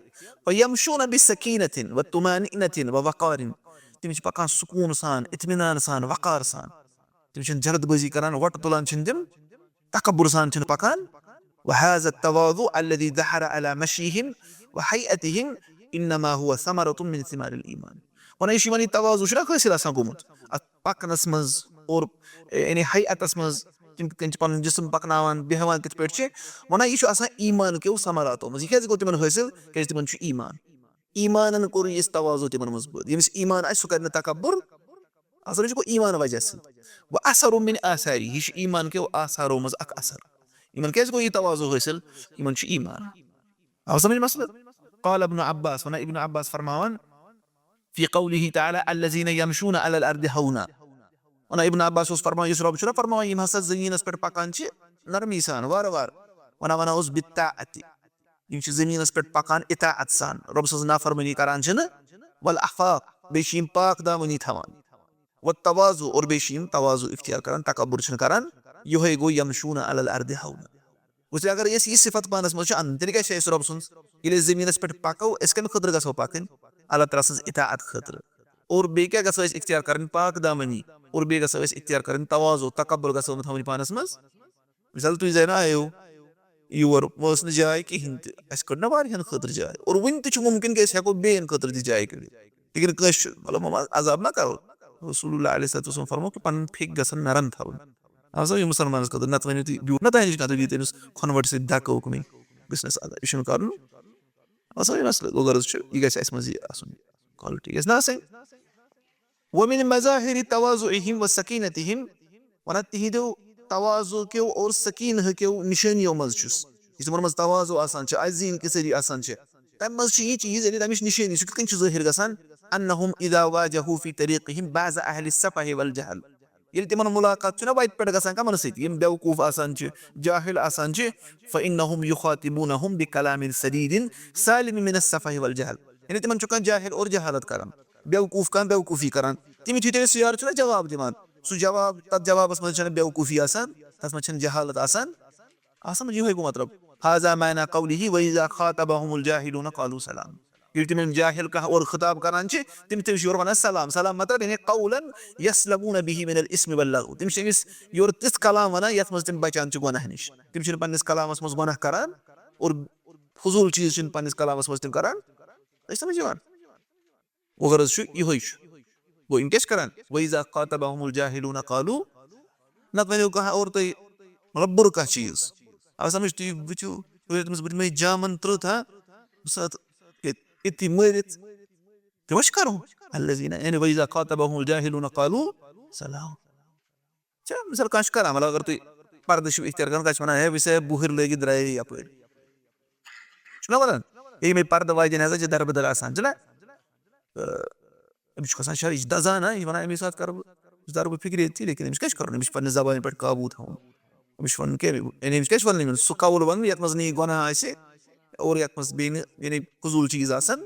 فیمشون بسکینۃ وطمأنینۃ ووقار۔ تِم چھِ پکان سکوٗن سان، اطمینان سان، وقار سان۔ تِم چھِنہٕ جلد بٲزی کران، وۄٹہٕ تُلان چھِنہٕ تِم، تکبر سان چھِنہٕ پکان۔ وهذا التواضع الذي ظهر على مشيهم وهيئتهم إنما هو ثمرة من ثمار الإيمان۔ وَنان، یہِ چھُ یِمن یہِ تواضع چھُنہ حٲصِل آسان گوٚمُت اَتھ پکنس منٛز اور، یعنی، ہیئتس منٛز، تِم کِتھ کٔنۍ چھِ پنُن جسم پکناوان، بیہوان کِتھ پٲٹھۍ چھِ، وَنان، یہِ چھُ آسان ایٖمان کیو ثمراتو منٛز۔ یہِ کیازِ گوٚو تِمن حٲصِل؟ کیازِ تِمن چھُ ایٖمان۔ ایٖمانن کوٚر یہِ تواضع تِمن منٛز پٲدٕ۔ ییٚمِس ایٖمان آسہِ، سُہ کرِ نہٕ تکبر۔ اصل چھُ گوٚو ایٖمان وجہ سۭتۍ۔ وَأثر من آثاره، یہِ چھُ ایٖمان کیو آثارو منٛز اکھ اثر۔ یِمن کیازِ گوٚو یہِ تواضع حٲصِل؟ یِمن چھُ ایٖمان۔ آو سمجھ مسلہٕ؟ قال ابن عباس، وَنان ابن عباس فرماوان، في قوله تعالى الذين يمشون على الأرض هونا۔ وَنان ابن عباس اوس فرماوان، یُس رۄب چھُنہ فرماوان، یِم ہسا زٔمیٖنَس پٮ۪ٹھ پکان چھِ نرمی سان، وارٕ وارٕ۔ وَنان، وَنان اوس بالطاعة۔ یِم چھِ زٔمیٖنَس پٮ۪ٹھ پکان اطاعت سان، رۄب سٕنٛز نافرمٲنی کران چھِنہٕ۔ والعفاف، بیٚیہِ چھِ یِم پاک دامنی تھاوان۔ والتواضع، اور بیٚیہِ چھِ یِم تواضع اختیار کران، تکبر چھِنہٕ کران۔ یِہوٚے گوٚو یمشون علی الارض ہونا۔ وٕچھ، اگر أسۍ یہِ صفت پانس منٛز چھِ انٕنۍ، تیٚلہِ کیٛاہ چھِ اَسہِ رۄب سٕنٛز؟ ییٚلہِ أسۍ زٔمیٖنَس پٮ۪ٹھ پکو، أسۍ کَمہِ خٲطرٕ گژھو پکٕنۍ؟ اللہ تعالیٰ سٕنٛز اطاعت خٲطرٕ۔ اور بیٚیہِ کیٛاہ گژھو أسۍ اختیار کرٕنۍ؟ پاک دامنی۔ اور بیٚیہِ گژھو أسۍ اختیار کرٕنۍ تواضع، تکبر گژھو نہٕ تھاوٕنۍ پانس منٛز۔ مثال، تُہۍ زَن آیو یور، وۄنۍ ٲس نہٕ جاے کِہیٖنۍ تہِ، اَسہِ کٔڑ نہ واریاہَن خٲطرٕ جاے، اور وٕنہِ تہِ چھُ مُمکِن کہِ أسۍ ہٮ۪کو بیٚیَن خٲطرٕ تہِ جاے کٔڑِتھ، لیکن کٲنٛسہِ چھُ، مطلب، عذاب مہ کَرو۔ رسول اللہ علیہ الصلوۃ والسلام فرموو کہِ پَنٕنۍ پھیٚکۍ گژھن نرم تھاوٕنۍ۔ اَوٕ سا یہِ مُسلمانَس خٲطرٕ، نَتہٕ ؤنِو تُہۍ بیوٗٹھ، نَتہٕ أنِو کانٛہہ تُہۍ دِیِو تٔمِس کھۄنہٕ وَٹہِ سۭتۍ دَکہٕ اُکنُے، بِزنِس اَدا، یہِ چھُنہٕ کَرُن۔ اَوٕ سا یہِ مسلہٕ گوٚو، غرض چھُ، یہِ گژھِ اَسہِ منٛز یہِ آسُن، quality گژھِ نہ آسٕنۍ۔ ومن مظاہر تواضعہم و سکینتہم، وَنان تِہنٛدیو تواضع کیو اور سکینہ کیو نشٲنیو منٛز چھُس، یُس تِمن منٛز تواضع آسان چھُ، عزیٖم کِسری آسان چھِ، تَمہِ منٛز چھُ یہِ چیٖز، یعنی تَمِچ نشٲنی، سُہ کِتھ کٔنۍ چھُ ظٲہِر گژھان؟ انہم اذا واجہوا فی طریقہم بعض اہل السفہ والجہل، ییٚلہِ تِمن ملاقات چھُنہ وَتہِ پٮ۪ٹھ گژھان کَمن سۭتۍ، یِم بیوقوٗف آسان چھِ، جاہل آسان چھِ، فانہم یخاطبونہم بکلام سدید سالم من السفہ والجہل، یعنی تِمن چھُ کانٛہہ جاہل اور جہالت کران، بیوقوٗف کانٛہہ بیوقوٗفی کران، تِم یُتھُے تٔمِس یورٕ چھُنہ جواب دِوان، سُہ جواب، تَتھ جوابَس منٛز چھَنہٕ بیوقوٗفی آسان، تَتھ منٛز چھَنہٕ جہالت آسان۔ آسان یِہوٚے گوٚو مطلب، هذا معنى قوله وإذا خاطبهم الجاهلون قالوا سلام۔ ییٚلہِ تِم یِم جاہل کانٛہہ اورٕ خطاب کران چھِ، تِم، تِم چھِ یورٕ وَنان سلام۔ سلام مطلب یعنی قولا یسلمون به من الإثم واللغو۔ تِم چھِ أمِس یورٕ تِژھ کلام وَنان یَتھ منٛز تِم بَچان چھِ گۄناہ نِش۔ تِم چھِنہٕ پنٛنِس کلامَس منٛز گۄناہ کران اور فضوٗل چیٖز چھِنہٕ پنٛنِس کلامَس منٛز تِم کران۔ تُہۍ چھِ سمجھ یِوان؟ وۄنۍ غرض چھُ یِہوٚے چھُ۔ گوٚو یِم کیٛاہ چھِ کران؟ وَإِذَا خَاطَبَهُمُ الْجَاهِلُونَ قَالُوا، نَتہٕ وَنیو کانٛہہ اورٕ تۄہہِ، مطلب، بُرٕ کانٛہہ چیٖز۔ آ، سمجھ، تُہۍ وٕچھِو، تُہۍ ٲسۍ تٔمِس بٕتھِ مےٚ جامَن ترٛوومُت، ہا، بہٕ ساتہٕ ییٚتہِ، أتی مٲرِتھ۔ تِم ما چھِ کرُن؟ الذین، یعنی وَإِذَا خَاطَبَهُمُ الْجَاهِلُونَ قَالُوا سَلَامًا۔ چھا، مثال، کانٛہہ چھُ کران، مطلب، اگر تُہۍ پردٕ چھِو اختیار کران، کانٛہہ چھُ وَنان، "ہے، وٕچھ سا، بُہٕرۍ لٲگِتھ درٛایے یَپٲرۍ۔" چھُنہ وَنان؟ ہے، یِمَے پردٕ واجٮ۪ن ہسا چھِ دربٕدر آسان، چھُنہ؟ تہٕ أمِس چھُ کھسان شرٕچ دَزان، ہا، یہِ وَنان، "اَمی ساتہٕ کَرٕ بہٕ، أمِس دَرٕ بہٕ فِکرِ ییٚتہِ، لیکن أمِس کیٛاہ چھُ کَرُن؟ أمِس چھُ پنٛنہِ زبانہِ پٮ۪ٹھ قابوٗ تھاوُن۔ أمِس چھُ وَنُن کیٛاہ؟ یعنی أمِس کیٛاہ چھُ وَنُن یِمَن؟ سُہ قول وَنُن، یَتھ منٛز نہٕ یہِ گۄناہ آسہِ، اور یَتھ منٛز بیٚیہِ نہٕ، یعنی، فضوٗل چیٖز آسَن۔"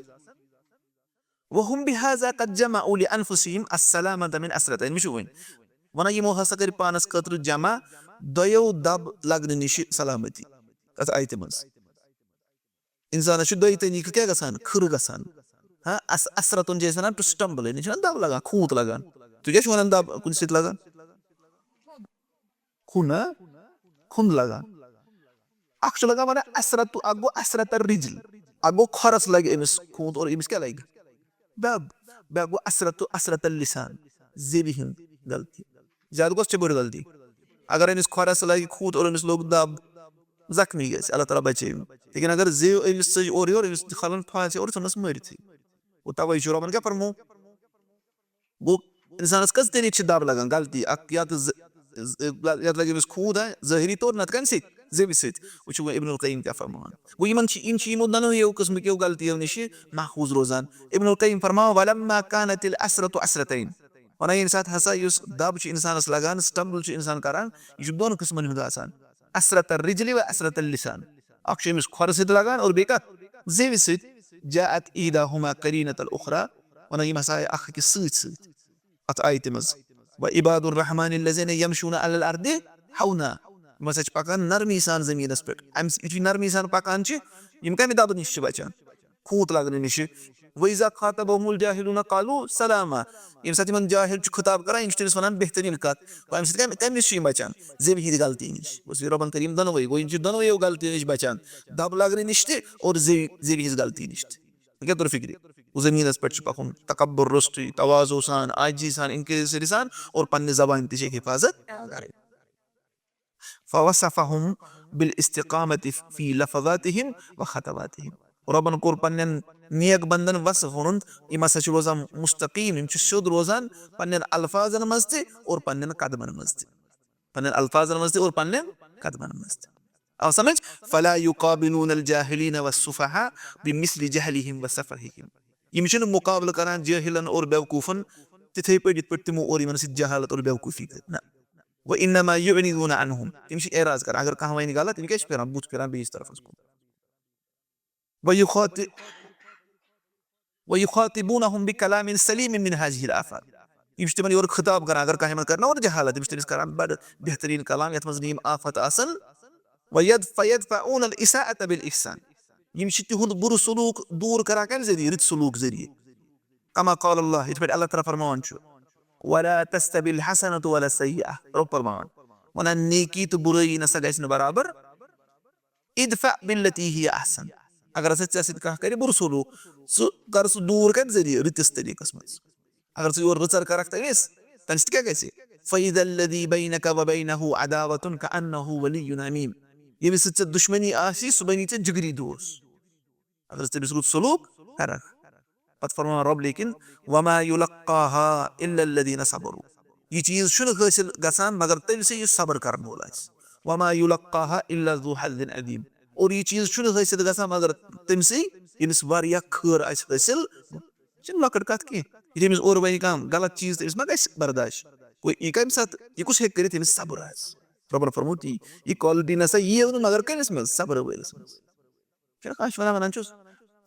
وَهُمْ بِهَذَا قَدْ جَمَعُوا لِأَنفُسِهِمْ السَّلَامَةَ مِنْ عَثْرَتَيْنِ۔ مےٚ چھُ وۄنۍ وَنان، یِمو ہسا کٔرۍ پانَس خٲطرٕ جمع دۄیو دَب لَگنہٕ نِشہِ سلامتی۔ کَتھ آیتہِ منٛز؟ اِنسانَس چھِ دۄیہِ طریٖقہٕ کیٛاہ گژھان؟ کھٕرٕ گژھان۔ ہاں، اَس-، عثرتُن چھِ أسۍ وَنان to stumble، یعنی چھِنہ دَب لَگان، خوٗنٛت لَگان۔ تُہۍ کیٛاہ چھِو وَنان دَب کُنہِ سۭتۍ لَگان؟ خوٗن، ہاں؟ خوٗن لَگان۔ اَکھ چھُ لَگان وَنان عثرت، اَکھ گوٚو عثرت الرجل، اَکھ گوٚو کھۄرَس لَگہِ أمِس خوٗنٛت اور أمِس کیٛاہ لَگہِ؟ دَب۔ بیٛاکھ گوٚو عثرت، عثرت اللسان، زیوِ ہِنٛز غلطی۔ زیادٕ کۄس چھِ بٔڑ غلطی؟ اگر أمِس کھۄرَس لَگہِ خوٗنٛت اور أمِس لوٚگ دَب، زخمی گژھِ، اللہ تعالیٰ بچٲیِن۔ لیکن اگر زیو أمِس سۭتۍ اورٕ یورٕ، أمِس کھلَن پھاسہِ اورٕ، ژھٕنَس مٲرِتھٕے۔ گوٚو تَوَے چھُ رۄبَن کیٛاہ فرموو؟ گوٚو اِنسانَس کٔژ طریٖقہٕ چھِ دَب لَگان، غلطی اَکھ یا تہٕ زٕ، زٕ، یا تہٕ لَگہِ أمِس خوٗن، ہا، ظٲہِری طور، نَتہٕ کَمہِ سۭتۍ؟ زیوِ سۭتۍ۔ وٕچھِو وۄنۍ ابن القیم کیٛاہ فرماوان۔ گوٚو یِمَن چھِ، یِم چھِ یِمو دۄنوٕیو قٕسمہٕ کیو غلطیو نِشہِ محفوٗظ روزان۔ ابن القیم فرماوان، "ولما كانت العثرة عثرتين"، وَنان ییٚمہِ ساتہٕ ہسا یُس دَب چھُ اِنسانَس لَگان، stumble چھُ اِنسان کَران، یہِ چھُ دۄن قٕسمَن ہُنٛد آسان، عثرت الرجل و عثرت اللسان۔ اَکھ چھُ أمِس کھۄرٕ سۭتۍ لَگان اور بیٚیہِ کَتھ؟ زیوِ سۭتۍ۔ جاءت احداهما قرينة الاخرى، وَنان یِم ہسا آیہِ اَکھ أکِس سۭتۍ سۭتۍ۔ اَتھ آیتہِ منٛز، "وعباد الرحمن الذين يمشون على الارض هونا"۔ یِم ہسا چھِ پکان نرمی سان زٔمیٖنَس پٮ۪ٹھ۔ اَمہِ سۭتۍ یُتھُے نرمی سان پکان چھِ، یِم کَمہِ دَبہٕ نِش چھِ بچان؟ خوٗنٛت لگنہٕ نِشہِ۔ وَإِذَا خَاطَبَهُمُ الْجَاهِلُونَ قَالُوا سَلَامًا۔ ییٚمہِ ساتہٕ یِمن جاہِل چھُ خطاب کران، یِم چھِ تٔمِس وَنان بہتریٖن کَتھ۔ گوٚو اَمہِ سۭتۍ کَمہِ، کَمہِ نِش چھِ یِم بچان؟ زیوِ ہِنٛدِ غلطی نِش۔ گوٚو یہِ رۄبن کٔر یِم دۄنوَے، گوٚو یِم چھِ دۄنوَیو غلطیو نِش بچان، دَب لگنہٕ نِش تہِ اور زیوِ، زیوِ ہِنٛز غلطی نِش تہِ۔ وۄنۍ کیٛاہ توٚر فِکرِ؟ گوٚو زٔمیٖنَس پٮ۪ٹھ چھُ پَکُن تکبر روٚستُے، تواضع سان، عاجزی سان، انکسٲری سان اور پننہِ زبانہِ تہِ چھِ حفاظت کرٕنۍ۔ فوصفهم بالاستقامة في لفظاتهم وخطواتهم۔ رۄبن کوٚر پننٮ۪ن نیک بندن وصف، ووٚنُن، یِم ہسا چھِ روزان مستقیم، یِم چھِ سیوٚد روزان پننٮ۪ن الفاظن منٛز تہِ اور پننٮ۪ن قدمن منٛز تہِ۔ پننٮ۪ن الفاظن منٛز تہِ اور پننٮ۪ن قدمن منٛز تہِ۔ آو سمجھ؟ فلا يقابلون الجاهلين والسفهاء بمثل جهلهم وسفههم۔ یِم چھِنہٕ مقابلہٕ کران جٲہلن اور بیوقوٗفن تِتھے پٲٹھۍ یِتھ پٲٹھۍ تِمو اور یِمن سۭتۍ جہالت اور بیوقوٗفی کٔر۔ نہ۔ وإنما يعرضون عنهم۔ تِم چھِ اعراض کران۔ اگر کانٛہہ وَنہِ غلط، تِم کیٛاہ چھِ پھِران؟ بُتھ پھِران بیٚیِس طرفس کُن۔ ويخاط-، ويخاطبونهم بكلام سليم من هذه الآفات۔ یِم چھِ تِمن یورٕ خطاب کران، اگر کانٛہہ یِمن کرِ نا اورٕ جہالت، تِم چھِ تٔمِس کران بڑٕ بہتریٖن کلام، یتھ منٛز نہٕ یِم آفت آسن۔ وید-، فیدفعون الإساءة بالإحسان۔ یِم چھِ تِہُنٛد بُرٕ سلوٗک دوٗر کران کمہِ ذٔریعہٕ؟ رٕتۍ سلوٗک ذٔریعہٕ۔ كما قال الله، یِتھ پٲٹھۍ اللہ تعالیٰ فرماوان چھُ، ولا تستوي الحسنة ولا السيئة، رۄب فرماوان، ونان نیکی تہٕ بُرٲیی نسا گژھِ نہٕ برابر۔ ادفع بالتي هي احسن۔ اگر ہسا ژےٚ سۭتۍ کانٛہہ کرِ بُرٕ سلوٗک، ژٕ کر سُہ دوٗر کمہِ ذٔریعہٕ؟ رٕتِس طریٖقس منٛز۔ اگر ژٕ یورٕ رٕژر کرکھ تٔمِس، تمہِ سۭتۍ کیٛاہ گژھِ؟ فإذا الذي بينك وبينه عداوة كأنه ولي حميم۔ ییٚمِس سۭتۍ ژےٚ دُشمنی آسی، سُہ بنی ژےٚ جگری دوس۔ اگر ژٕ تٔمِس رُت سلوٗک کرکھ۔ پتہٕ فرماوان رۄب لیکن، وما يلقاها إلا الذين صبروا۔ یہِ چیٖز چھُنہٕ حٲصِل گژھان مگر تٔمۍ سٕے یُس صبر کرن وول آسہِ۔ وما يلقاها إلا ذو حظ عظيم۔ اور یہِ چیٖز چھُنہٕ حٲصِل گژھان مگر تٔمۍ سٕے ییٚمِس واریاہ خٲر آسہِ حٲصِل۔ یہِ چھِنہٕ لۄکٕٹ کتھ کینٛہہ۔ ییٚلہِ أمِس اورٕ وَنہِ کانٛہہ غلط چیٖز، تہٕ أمِس ما گژھِ برداش؟ گوٚو یہِ کمہِ ساتہٕ، یہِ کُس ہیٚکہِ کٔرِتھ؟ ییٚمِس صبر آسہِ۔ رۄبن فرموو تی، یہِ quality نسا یِیو نہٕ مگر کٔمِس منٛز؟ صبر وٲلِس منٛز۔ چھُنہ کانٛہہ چھُ وَنان، وَنان چھُس،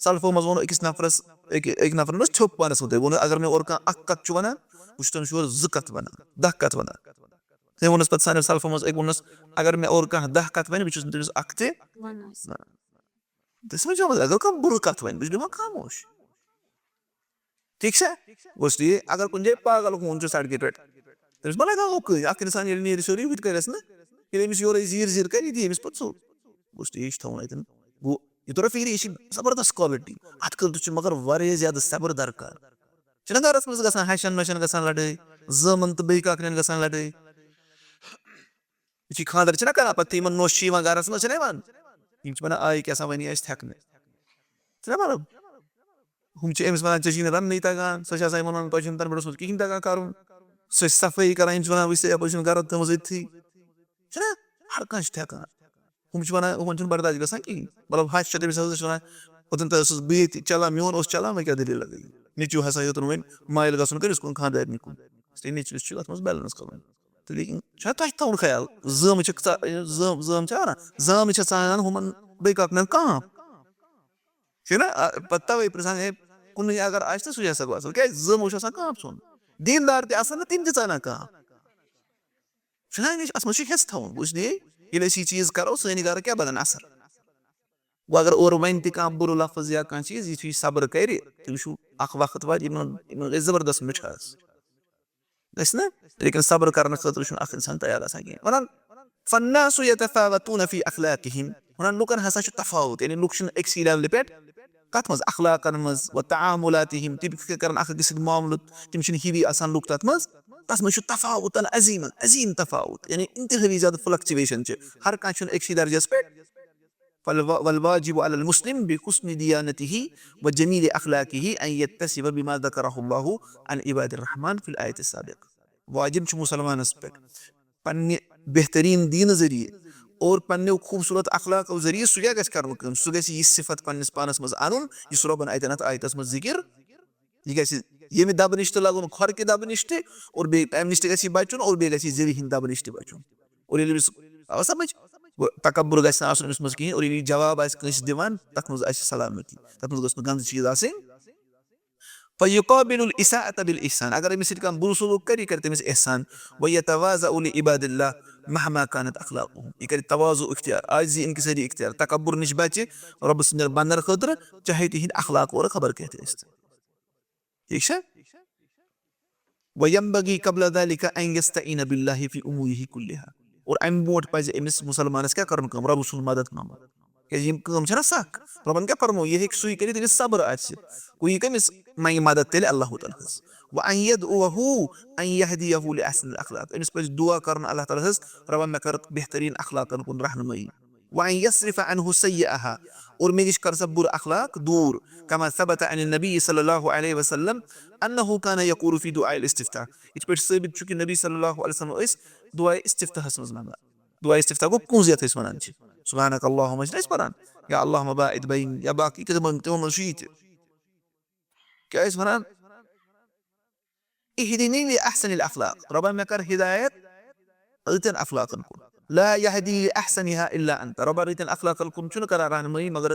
سلفو منٛز ووٚن أکِس نفرس، أکۍ، أکۍ نفرن اوس تھوٚپ پانس ووٚن تٔمۍ، ووٚن، اگر مےٚ اورٕ کانٛہہ اکھ کتھ چھُ وَنان، بہٕ چھُس تٔمِس یورٕ زٕ کتھ وَنان، دَہ کتھ وَنان۔ تٔمۍ ووٚنُس پتہٕ سانیو سلفو منٛز أکۍ ووٚنُس، اگر مےٚ اورٕ کانٛہہ دَہ کتھ وَنہِ، بہٕ چھُس نہٕ تٔمِس اکھ تہِ وَنان۔ وَنان۔ تُہۍ سمجھو حظ، اگر کانٛہہ بُرٕ کتھ وَنہِ، بہٕ چھُس بیٚہوان خاموش۔ ٹھیٖک چھا؟ گوٚو اس لیے اگر کُنہِ جایہِ پاگل ہوٗن چھُ سڑکہِ پٮ۪ٹھ، تٔمِس ما لگہِ ہا ہُہ کٔہۍ؟ اکھ انسان ییٚلہِ نیرِ سیوٚدُے، ہُہ تہِ کرٮ۪س نہ، ییٚلہِ أمِس یورَے زیٖر زیٖر کرِ، یہِ دی أمِس پتہٕ ژوٚپ۔ گوٚو اس لیے یہِ چھُ تھاوُن اَتٮ۪ن۔ گوٚو یہِ توٚر فِکرِ، یہِ چھِ زبردست quality۔ اتھ خٲطرٕ چھُ مگر واریاہ زیادٕ صبر درکار۔ چھِنہ گرس منٛز گژھان ہشن مشن گژھان لڑٲے، زٲمن تہٕ بیٚیہِ کاکنٮ۪ن گژھان لڑٲے۔ یُتھُے خانٛدر چھِنہ کران، پتہٕ یِمن نوٚش چھِ یِوان گرس منٛز، چھِنہ یِوان؟ یِم چھِ ونان، آے کیٛاہ سا وَنہِ اَسہِ تھٮ۪کنہٕ۔ چھِنہ مطلب؟ ہُم چھِ أمِس وَنان، "ژےٚ چھِی نہٕ رَننٕے تَگان، ژےٚ چھِ آسان یِمَن وَنان، تۄہہِ چھُنہٕ تَنہٕ پٮ۪ٹھ اوسمُت کِہیٖنۍ تَگان کَرُن۔ سُہ چھِ صفٲیی کَران، یِم چھِ وَنان، وٕچھ سا، یَپٲرۍ چھُنہٕ گَرَد تھٲومٕژ أتھی۔" چھِنہ؟ ہر کانٛہہ چھُ تھٮ۪کان۔ ہُم چھِ وَنان، یِمَن چھُنہٕ برداش گژھان کِہیٖنۍ۔ مطلب، ہَش چھِ تٔمِس ہسا چھِ وَنان، اوٚتَن تہِ ٲسٕس بہٕ ییٚتہِ چَلان، میون اوس چَلان، وۄنۍ کیٛاہ دٔلیٖلہ گٔے؟ نیٚچوٗ ہسا یوٚتَن وۄنۍ مٲیِل گژھُن کٔرِس کُن خانٛدارنہِ کُن۔ اس لیے نیٚچوِس چھُ اَتھ منٛز balance کَرُن۔ تہٕ لیکن چھا تۄہہِ تھاوُن خیال، زٲمہٕ چھِ ژا-، زٲم، زٲم چھا وَنان؟ زامہٕ چھےٚ ژانان ہُمَن بیٚیہِ کَکنَن کانٛپ۔ چھُ نہ، آ، پتہٕ توے پرژھان، ہے، کُنُے اگر آسہِ تہٕ سُے ہسا گوٚو اصل۔ کیازِ؟ زٲمہٕ چھُ آسان کانٛہہ ژھوٚن۔ دیٖندار تہِ آسان نہ، تِم تہِ ژانان کانٛہہ۔ چھُنہ، اَمِچ، اَتھ منٛز چھُ حِصہٕ تھاوُن۔ بوٗزتھٕے، ییٚلہِ أسۍ یہِ چیٖز کرو، سٲنۍ گرٕ کیٛاہ بنن اثر؟ وۄنۍ اگر اورٕ وَنہِ تہِ کانٛہہ بُرٕ لفظ یا کانٛہہ چیٖز، یُتھُے یہِ صبر کرِ، تُہۍ وٕچھِو، اکھ وقت واتہِ، یِمن، یِمن گژھِ زبردست مِٹھاس۔ گژھِ نہ؟ لیکن صبر کرنہٕ خٲطرٕ چھُنہٕ اکھ انسان تیار آسان کینٛہہ۔ وَنان، "فالناس يتفاوتون في أخلاقهم"، وَنان، لُکن ہسا چھُ تفاوت، یعنی لُکھ چھِنہٕ أکسٕے levelہِ پٮ۪ٹھ، کتھ منٛز؟ اخلاقن منٛز، و تعاملاتہم، تِم کِتھ کٔنۍ کرن اکھ أکِس سۭتۍ معاملہٕ، تِم چھِنہٕ ہِوی آسان لُکھ تتھ منٛز، تتھ منٛز چھُ تفاوتن عظیٖمن، عظیٖم تفاوت، یعنی انتہٲیی زیادٕ fluctuation چھِ، ہر کانٛہہ چھُنہٕ أکسٕے درجس پٮ۪ٹھ۔ فالوا-، والواجب على المسلم بحسن ديانته وجميل أخلاقه أن يتصف بما ذكره الله عن عباد الرحمن في الآية السابقة۔ واجب چھُ مُسلمانس پٮ۪ٹھ پننہِ بہتریٖن دیٖنہٕ ذٔریعہٕ اور پننیو خوٗبصوٗرت اخلاقو ذٔریعہٕ سُہ کیٛاہ گژھِ کرُن کٲم؟ سُہ گژھِ یہِ صفت پننِس پانس منٛز انُن، یُس رۄبن اتٮ۪ن اتھ آیتس منٛز ذِکِر۔ یہِ گژھِ ییٚمہِ دبہٕ نِش تہِ لگُن، کھۄرکہِ دبہٕ نِش تہِ، اور بیٚیہِ امہِ نِش تہِ گژھِ یہِ بچُن، اور بیٚیہِ گژھِ یہِ زِوِ ہِنٛدِ دبہٕ نِش تہِ بچُن۔ اور ییٚلہِ أمِس، آو سمجھ؟ گوٚو تکبر گژھِ نہٕ آسُن أمِس منٛز کِہیٖنۍ، اور ییٚلہِ یہِ جواب آسہِ کٲنٛسہِ دِوان، تتھ منٛز آسہِ سلامتی، تتھ منٛز گٔژھ نہٕ گنٛدٕ چیٖز آسٕنۍ۔ فیقابل الاساءة بالاحسان، اگر أمِس سۭتۍ کانٛہہ بُرٕ سلوک کرِ، یہِ کرِ تٔمِس احسان۔ ویتواضع لعباد اللہ، مهما كانت أخلاقهم۔ یہِ کرِ تواضع اختیار، عاجزی انکساری اختیار، تکبر نِش بچہِ رۄبہٕ سٕنٛدٮ۪ن بندن خٲطرٕ، چاہے تِہنٛدۍ اخلاق اورٕ خبر کیٛاہ تہِ ٲسۍ تن۔ ٹھیٖک چھا؟ وَيَنبَغِي قَبْلَ ذَلِكَ أَنْ يَسْتَعِينَ بِاللَّهِ فِي أُمُورِهِ كُلِّهَا۔ اور اَمہِ برونٛٹھ پَزِ أمِس مُسلمانَس کیٛاہ کَرُن کٲم؟ رۄبہٕ سُنٛد مدد منٛگُن۔ کیٛازِ یِم کٲم چھَنہ سَکھ؟ رۄبَن کیٛاہ فرموو؟ یہِ ہیٚکہِ سُے کٔرِتھ، ییٚلہِ صبر آسہِ۔ گوٚو یہِ کٔمِس منٛگہِ مدد تیٚلہِ؟ اللہ تعالیٰ ہَس۔ وَأَنْ يَدْعُوَهُ أَنْ يَهْدِيَهُ لِأَحْسَنِ الْأَخْلَاقِ۔ أمِس پَزِ دُعا کَرُن اللہ تعالیٰ ہَس، رۄبہ مےٚ کَر بہتریٖن اخلاقَن کُن رہنمٲیی۔ وَأَنْ يَصْرِفَ عَنْهُ سَيِّئَتِهَا، اور مےٚ نِش کَر سا بُرٕ اخلاق دوٗر۔ كَمَا ثَبَتَ عَنِ النَّبِيِّ صَلَّى اللَّهُ عَلَيْهِ وَسَلَّمَ أَنَّهُ كَانَ يَقُولُ فِي دُعَاءِ الِاسْتِفْتَاحِ۔ یہِ چھِ پٲٹھۍ ثٲبت چھُ کہِ نبی صلی اللہ علیہ وسلم ٲسۍ دُعاے استفتاحَس منٛز منٛگان۔ دُعاے استفتاح گوٚو کُنٛز یَتھ أسۍ وَنان چھِ۔ سبحانک اللہم چھِنہٕ أسۍ پَران؟ یا اللہم باعد بینی، یا باقی تِمَن، تِمَن منٛز چھُ یہِ تہِ۔ کیٛاہ ٲسۍ وَنان؟ اهدني لأحسن الأخلاق۔ رۄبہ مےٚ کر ہدایت رٕتٮ۪ن اخلاقن کُن۔ لا يهدي لأحسنها إلا أنت۔ رۄبہ رٕتٮ۪ن اخلاقن کُن چھُنہٕ کران رہنمٲیی مگر